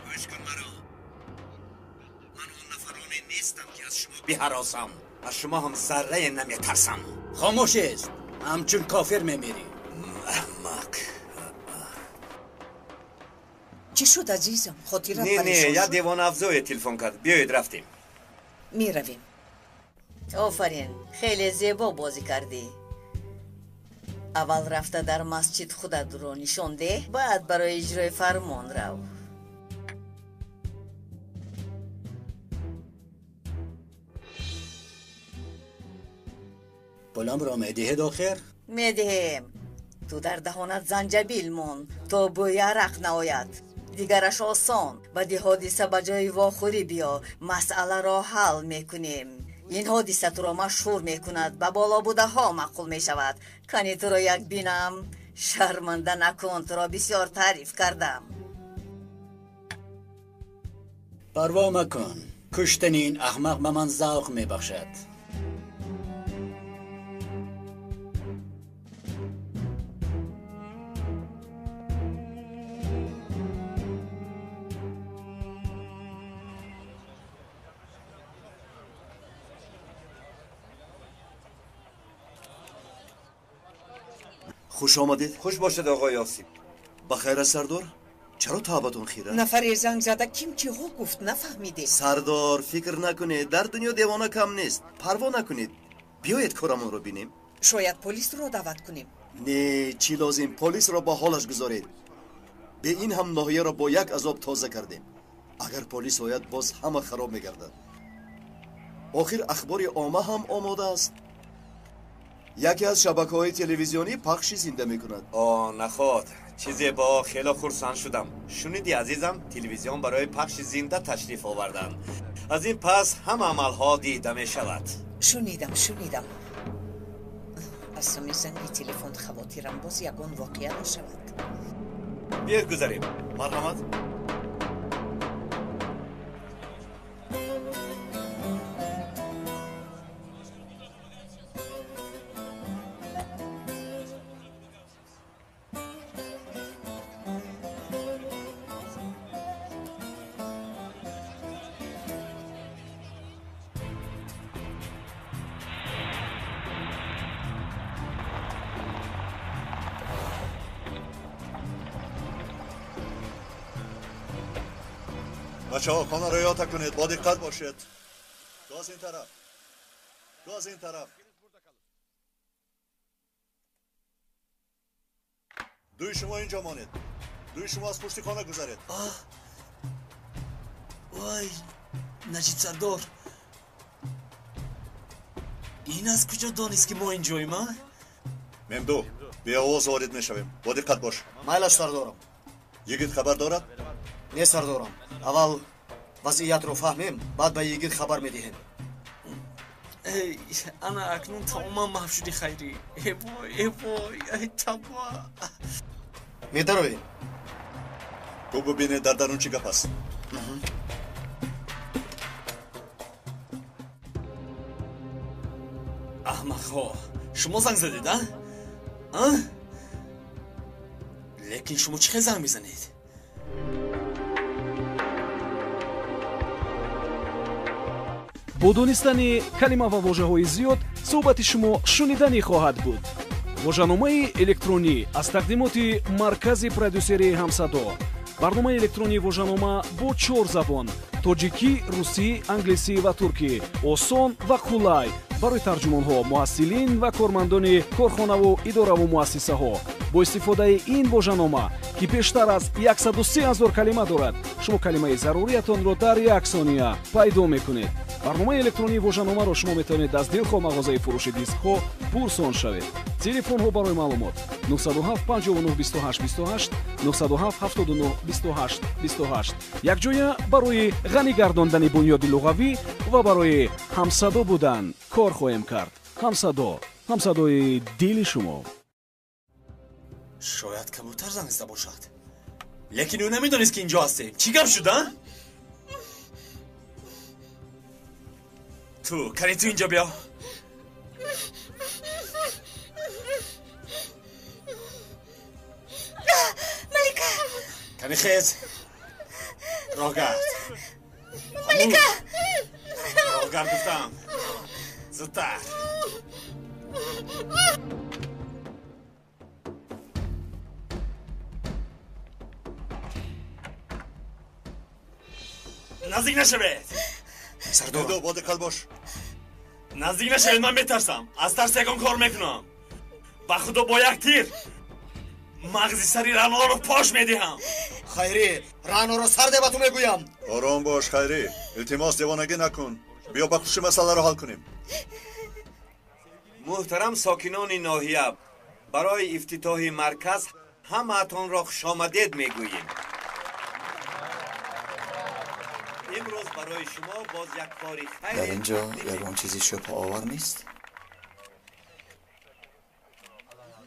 Гӯш кун маро. Ман он нафароне нестам ки аз шумо биҳаросам. Аз шумо ҳам заррае наметарсам. Хомӯш аст, ҳамчун кофир мемирӣ. Аҳмақ. Чӣ шуд, азизам? Хотират Не, не, парешон як шуд? девонаafзое телефон кард. Биёед, рафтем. Меравем. Офарин, хеле зебо бозӣ кардӣ. Аввал рафта дар масҷид худатро нишон деҳ, баъд барои иҷрои фармон рав. Пуламро медиҳед охир? Медиҳем. Ту дар даҳонат занҷабил мон, то бӯи арақ наояд. Дигараш осон. Баъди ҳодиса ба ҷои вохӯрӣ биё, масъаларо ҳал мекунем. Ин ҳодиса туро машҳур мекунад, ба боло будаҳо маъқул мешавад. Кани туро як бинам. Шарманда накун, туро бисёр таъриф кардам. Парво макун, куштани ин аҳмақ ба ман завқ мебахшад. Хуш омадед. Хуш бошед, оғои Осиб. Ба хайр аст, сардор? Чаро таъбатон хира? Нафаре занг зада, ким чиҳо гуфт, нафаҳмидем. Сардор, фикр накунед, дар дунё девона кам нест. Парво накунед. Биёед корамонро бинем. Шояд полисро даъват кунем. Не, чӣ лозим, полисро ба ҳолаш гузоред. Бе ин ҳам ноҳияро бо як азоб тоза кардем. Агар полис ояд, боз ҳама хароб мегардад. Охир ахбори омма ҳам омода аст. Яке аз шабакаҳои телевизионӣ пахши зинда мекунад. О, наход, чизе бо хело хурсанд шудам. Шуниди, азизам, телевизион барои пахши зинда ташриф оварданд. Аз ин пас ҳама амалҳо дида мешавад. Шунидам, шунидам. Аз сами занги телефон хавотирам, боз ягон воқеа нашавад. Биёед гузарем. Марҳамат. بچه ها خانه را یاد کنید، با دقت باشید. گاز این طرف، گاز این طرف. دوی شما اینجا مانید، دوی شما از پشت خانه گذرید. وای نجیب سردار، این از کجا دانست که ما اینجاییم؟ ممدو، به آواز وارد میشویم، با دقت باش. مایلش سردارم. یگیت خبر دارد؟ نه سردارم. اول وضعیت رو فهمیم، بعد به یگیت خبر میدهیم. ای انا اکنون تمام محو شدی خیری. ای وای، ای وای، ای تبا. میدرویم. تو ببینه در درون چی گپ است. احمق‌ها، شما زنگ زدید، ها؟ ها؟ لیکن شما چه زنگ میزنید؟ Бо донистани калима ва вожаҳои зиёд суҳбати шумо шуниданӣ хоҳад буд. Вожаномаи электронӣ аз тақдимоти маркази продюсерии Ҳамсадо. Барномаи электронии вожанома бо 4 забон: тоҷикӣ, русӣ, англисӣ ва туркӣ. Осон ва қулай барои тарҷумонҳо, муҳассилин ва кормандони корхонаву идораву муассисаҳо. Бо истифодаи ин вожанома, ки бештар аз 103 000 калима дорад, шумо калимаи заруриятонро дар як сония пайдо мекунед. Барномаи электронии вожаномаро шумо метавонед аз дилхоҳ мағозаи фурӯши дискҳо пурсон шавед. Телефонҳо барои маълумот: 907 59 28 28, 907 79 28 28. Якҷоя барои ғанӣ гардондани бунёди луғавӣ ва барои ҳамсадо будан кор хоҳем кард. Ҳамсадо, ҳамсадои дили шумо. Шояд кабутар занг зада бошад, лекин ӯ намедонист, ки инҷо ҳастем. Чӣ гап шуд, а? Ту кани, ту инҷо биё. Малика! Кани, хез, роҳгард. Малика! Роҳгард гуфтам, зудтар. Наздик нашавед. Сардор, бодиққат бош. Наздик нашавед, ман метарсам. Аз тарс ягон кор мекунам. Ба худо, бо як тир мағзи сари Раъноро пош медиҳам. Хайрӣ, Раъноро сар де, ба ту мегӯям. Ором бош, Хайрӣ, илтимос, девонагӣ накун. Биё, ба хуши масъаларо ҳал кунем. Муҳтарам сокинони ноҳия, барои ифтитоҳи марказ ҳамаатонро хушомадед мегӯем. Имрӯз барои шумо боз як кори хайр. Дар инҷо ягон чизи шубҳаовар нест?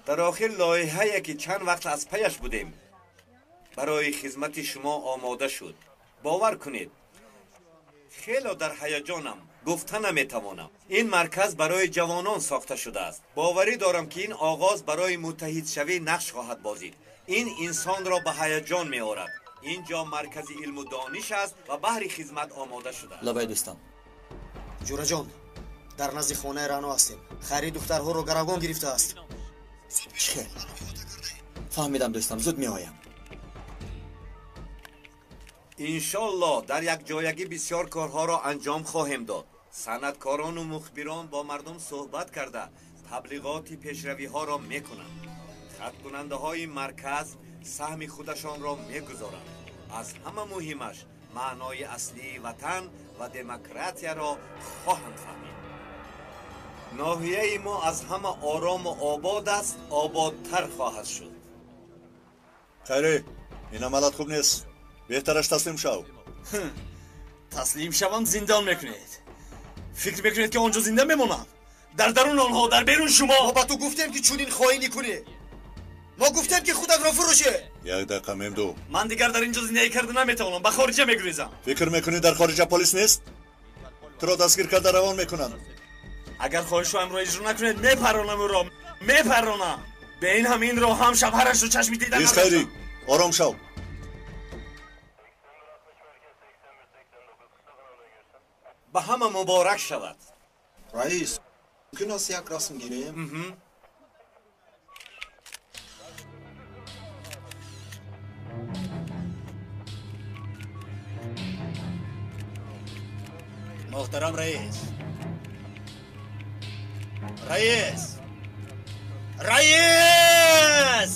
Дар охир лоиҳае, ки чанд вақт аз паяш будем, барои хизмати шумо омода шуд. Бовар кунед, хело дар ҳаяҷонам, гуфта наметавонам. Ин марказ барои ҷавонон сохта шудааст. Боварӣ дорам, ки ин оғоз барои муттаҳидшавӣ нақш хоҳад бозид. Ин инсонро ба ҳаяҷон меорад. Ин ҷо маркази илму дониш аст ва баҳри хизмат омода шудааст. Лабай, дӯстам. Ҷураҷон, дар назди хонаи Раъно ҳастем. Хайрӣ духтарҳоро гаравгон гирифтааст. Чӣ хел? Фаҳмидам, дӯстам, зуд меоям. Иншоллоҳ, дар якҷоягӣ бисёр корҳоро анҷом хоҳем дод. Санъаткорону мухбирон бо мардум суҳбат карда, таблиғоти пешравиҳоро мекунанд. Хаткунандаҳои марказ саҳми худашонро мегузоранд. Аз ҳама муҳимаш, маънои аслии ватан ва демократияро хоҳанд фаҳмид. Ноҳияи мо аз ҳама орому обод аст, ободтар хоҳад шуд. Хайрӣ, ин амалат хуб нест. Беҳтараш таслим шав. Таслим шавам, зиндон мекунед. Фикр мекунед, ки он ҷо зинда мемонам? Дар дарун онҳо, дар берун шумо. Мо ба ту гуфтем, ки чунин хоинӣ кунӣ. Мо гуфтем, ки худатро фурӯшӣ. Як дақиқа, Мемду. Ман дигар дар ин ҷо зиндагӣ карда наметавонам, ба хориҷа мегурезам. Фикр мекунӣ, дар хориҷа полис нест? Туро дастгир карда равон мекунанд. Агар хоҳишҳоямро иҷро накунед, мепаронам ӯро, мепаронам. Бе ин ҳам инро ҳам шавҳарашро чашми дида. Ист, Хайрӣ, ором шав. Ба ҳама муборак шавад. Раис, мумкин аст як расм гирем? Муҳтарам раис, раис, раис!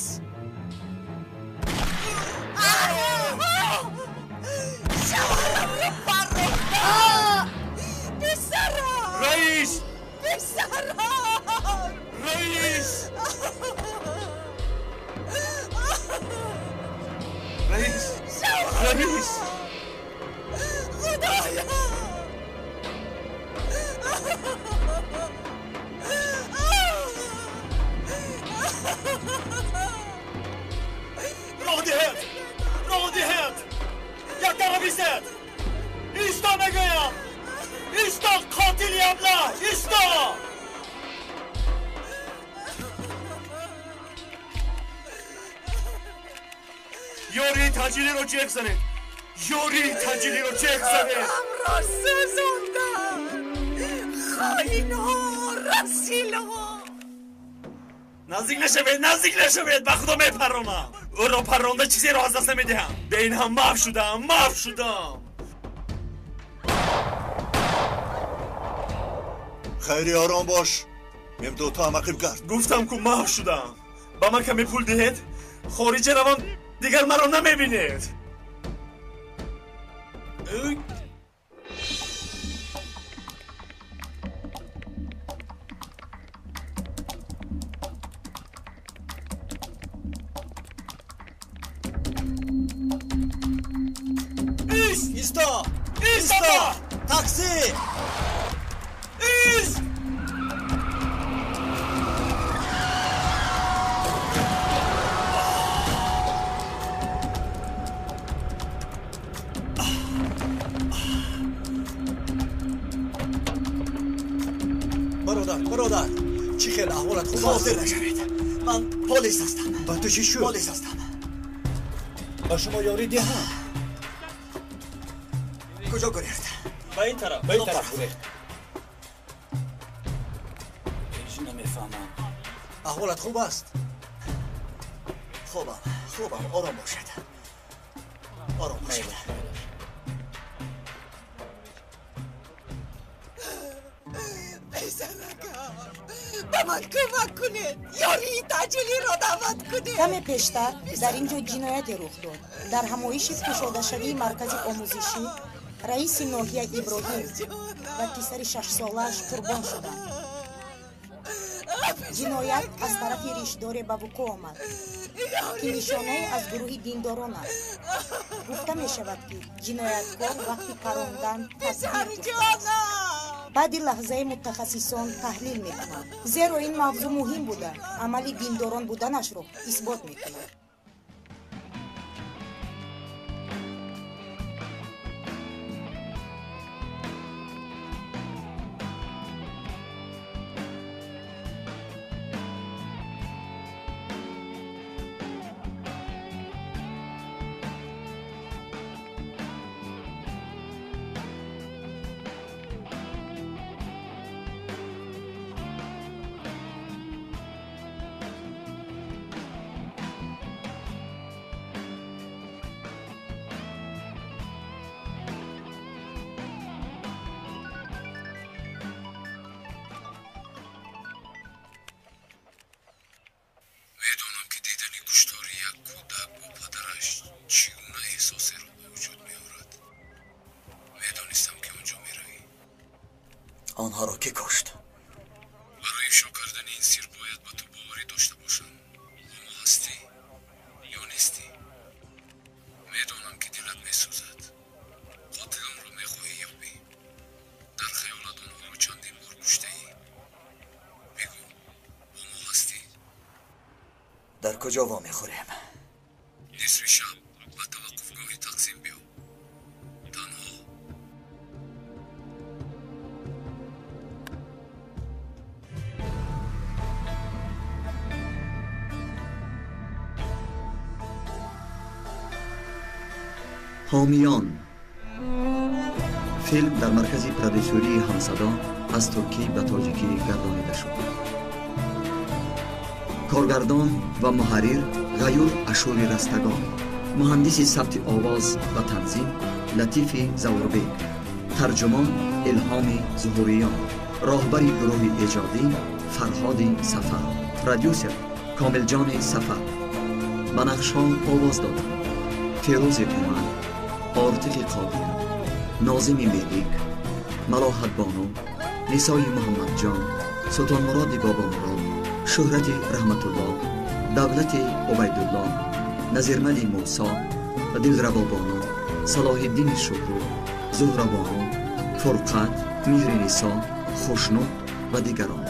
Шавҳарамро парронда! Писарам! Раис! Писарам! Раис! Раис! Раис! Худоё! Роҳ диҳед! Роҳ диҳед! Як тараф истед! Исто мегӯям! Исто, қотили аблаҳ! Исто! Ёрии таъҷилиро ҷеғ занед! Ёрии таъҷилиро ҷеғ занед! Амро сӯзонданд! Хоинҳо, расилҳо! Наздик нашавед, наздик нашавед, ба Худо мепаронам. Ӯро парронда чизеро аз даст намедиҳам. Бе ин ҳам маҳв шудам, маҳв шудам. Хайри, ором бош. Мемдо ту ҳам ақиб гард. Гуфтам ку маҳв шудам. Ба ман каме пул диҳед, хориҷа равам, дигар маро намебинед. Исто! Исто! Такси! Ист! Бародар, бародар, чӣ хел аҳволат хуб аст? Хотир нашавед. Ман полис ҳастам. Ба ту чӣ шуд? Полис ҳастам. Ба шумо ёрӣ диҳам. Куҷо гурехт? Ба ин тараф, ба ин тараф гурехт. Ҳеҷ намефаҳмам. Аҳволат хуб аст? Хубам, хубам, ором бошед. Ором бошед. Ба ман кӯмак кунед, ёрии таъҷилиро даъват кунед. Каме пештар дар ин ҷо ҷинояте рух дод. Дар ҳамоиши кушодашавии маркази омӯзишӣ раиси ноҳия Иброҳим ва писари шашсолааш қурбон шуданд. Ҷиноят аз тарафи ришдоре ба вуқӯъ омад, ки нишонае аз гурӯҳи диндорон аст. Гуфта мешавад, ки ҷинояткор вақти парондан такбир гуфтааст. Баъди лаҳзаи мутахассисон таҳлил мекунанд, зеро ин мавзӯъ муҳим буда, амали диндорон буданашро исбот мекунад. Медонам, ки дидани куштори як кӯдак бо падараш чӣ гуна эҳсосеро ба вуҷуд меорад. Медонистам, ки он ҷо меравӣ. Онҳоро кӣ кушт? Барои ифшо кардани ин сир бояд ба ту боварӣ дошта бошам. Бо мо ҳастӣ ё нестӣ? Медонам, ки дилат месӯзад. Қотилонро мехоҳӣ ёбӣ. Дар хаёлат онҳоро чандин бор куштаӣ. Бигӯ, бо мо ҳастӣ? Дар куҷо вомехӯрем? Нисфи шаб ба таваққуфгоҳи Тақсим биё. Танҳо. Ҳомиён. Филм дар маркази продюсерии Ҳамсадо аз туркӣ ба тоҷикӣ гардонида шуд. Коргардон ва муҳаррир Ғаюр Ашури Растагон, муҳандиси сабти овоз ва танзим Латифи Завурбек, тарҷумон Илҳоми Зуҳуриён, роҳбари гурӯҳи эҷодӣ Фарҳоди Сафар, продюсер Комилҷони Сафар. Ба нақшҳо овоз доданд Фирӯзи Умар, Ортиқи Қодир, Нозими Мелик, Малоҳатбону, Нисои Муҳаммадҷон, Султонмуроди Бобомурод, Шӯҳрати Раҳматулло, Давлати Убайдулло, Назирмали Мусо, Дилрабобону, Салоҳиддини Шукру, Зуҳрабону, Фурқат, Меҳринисо, Хушнуд ва дигарон.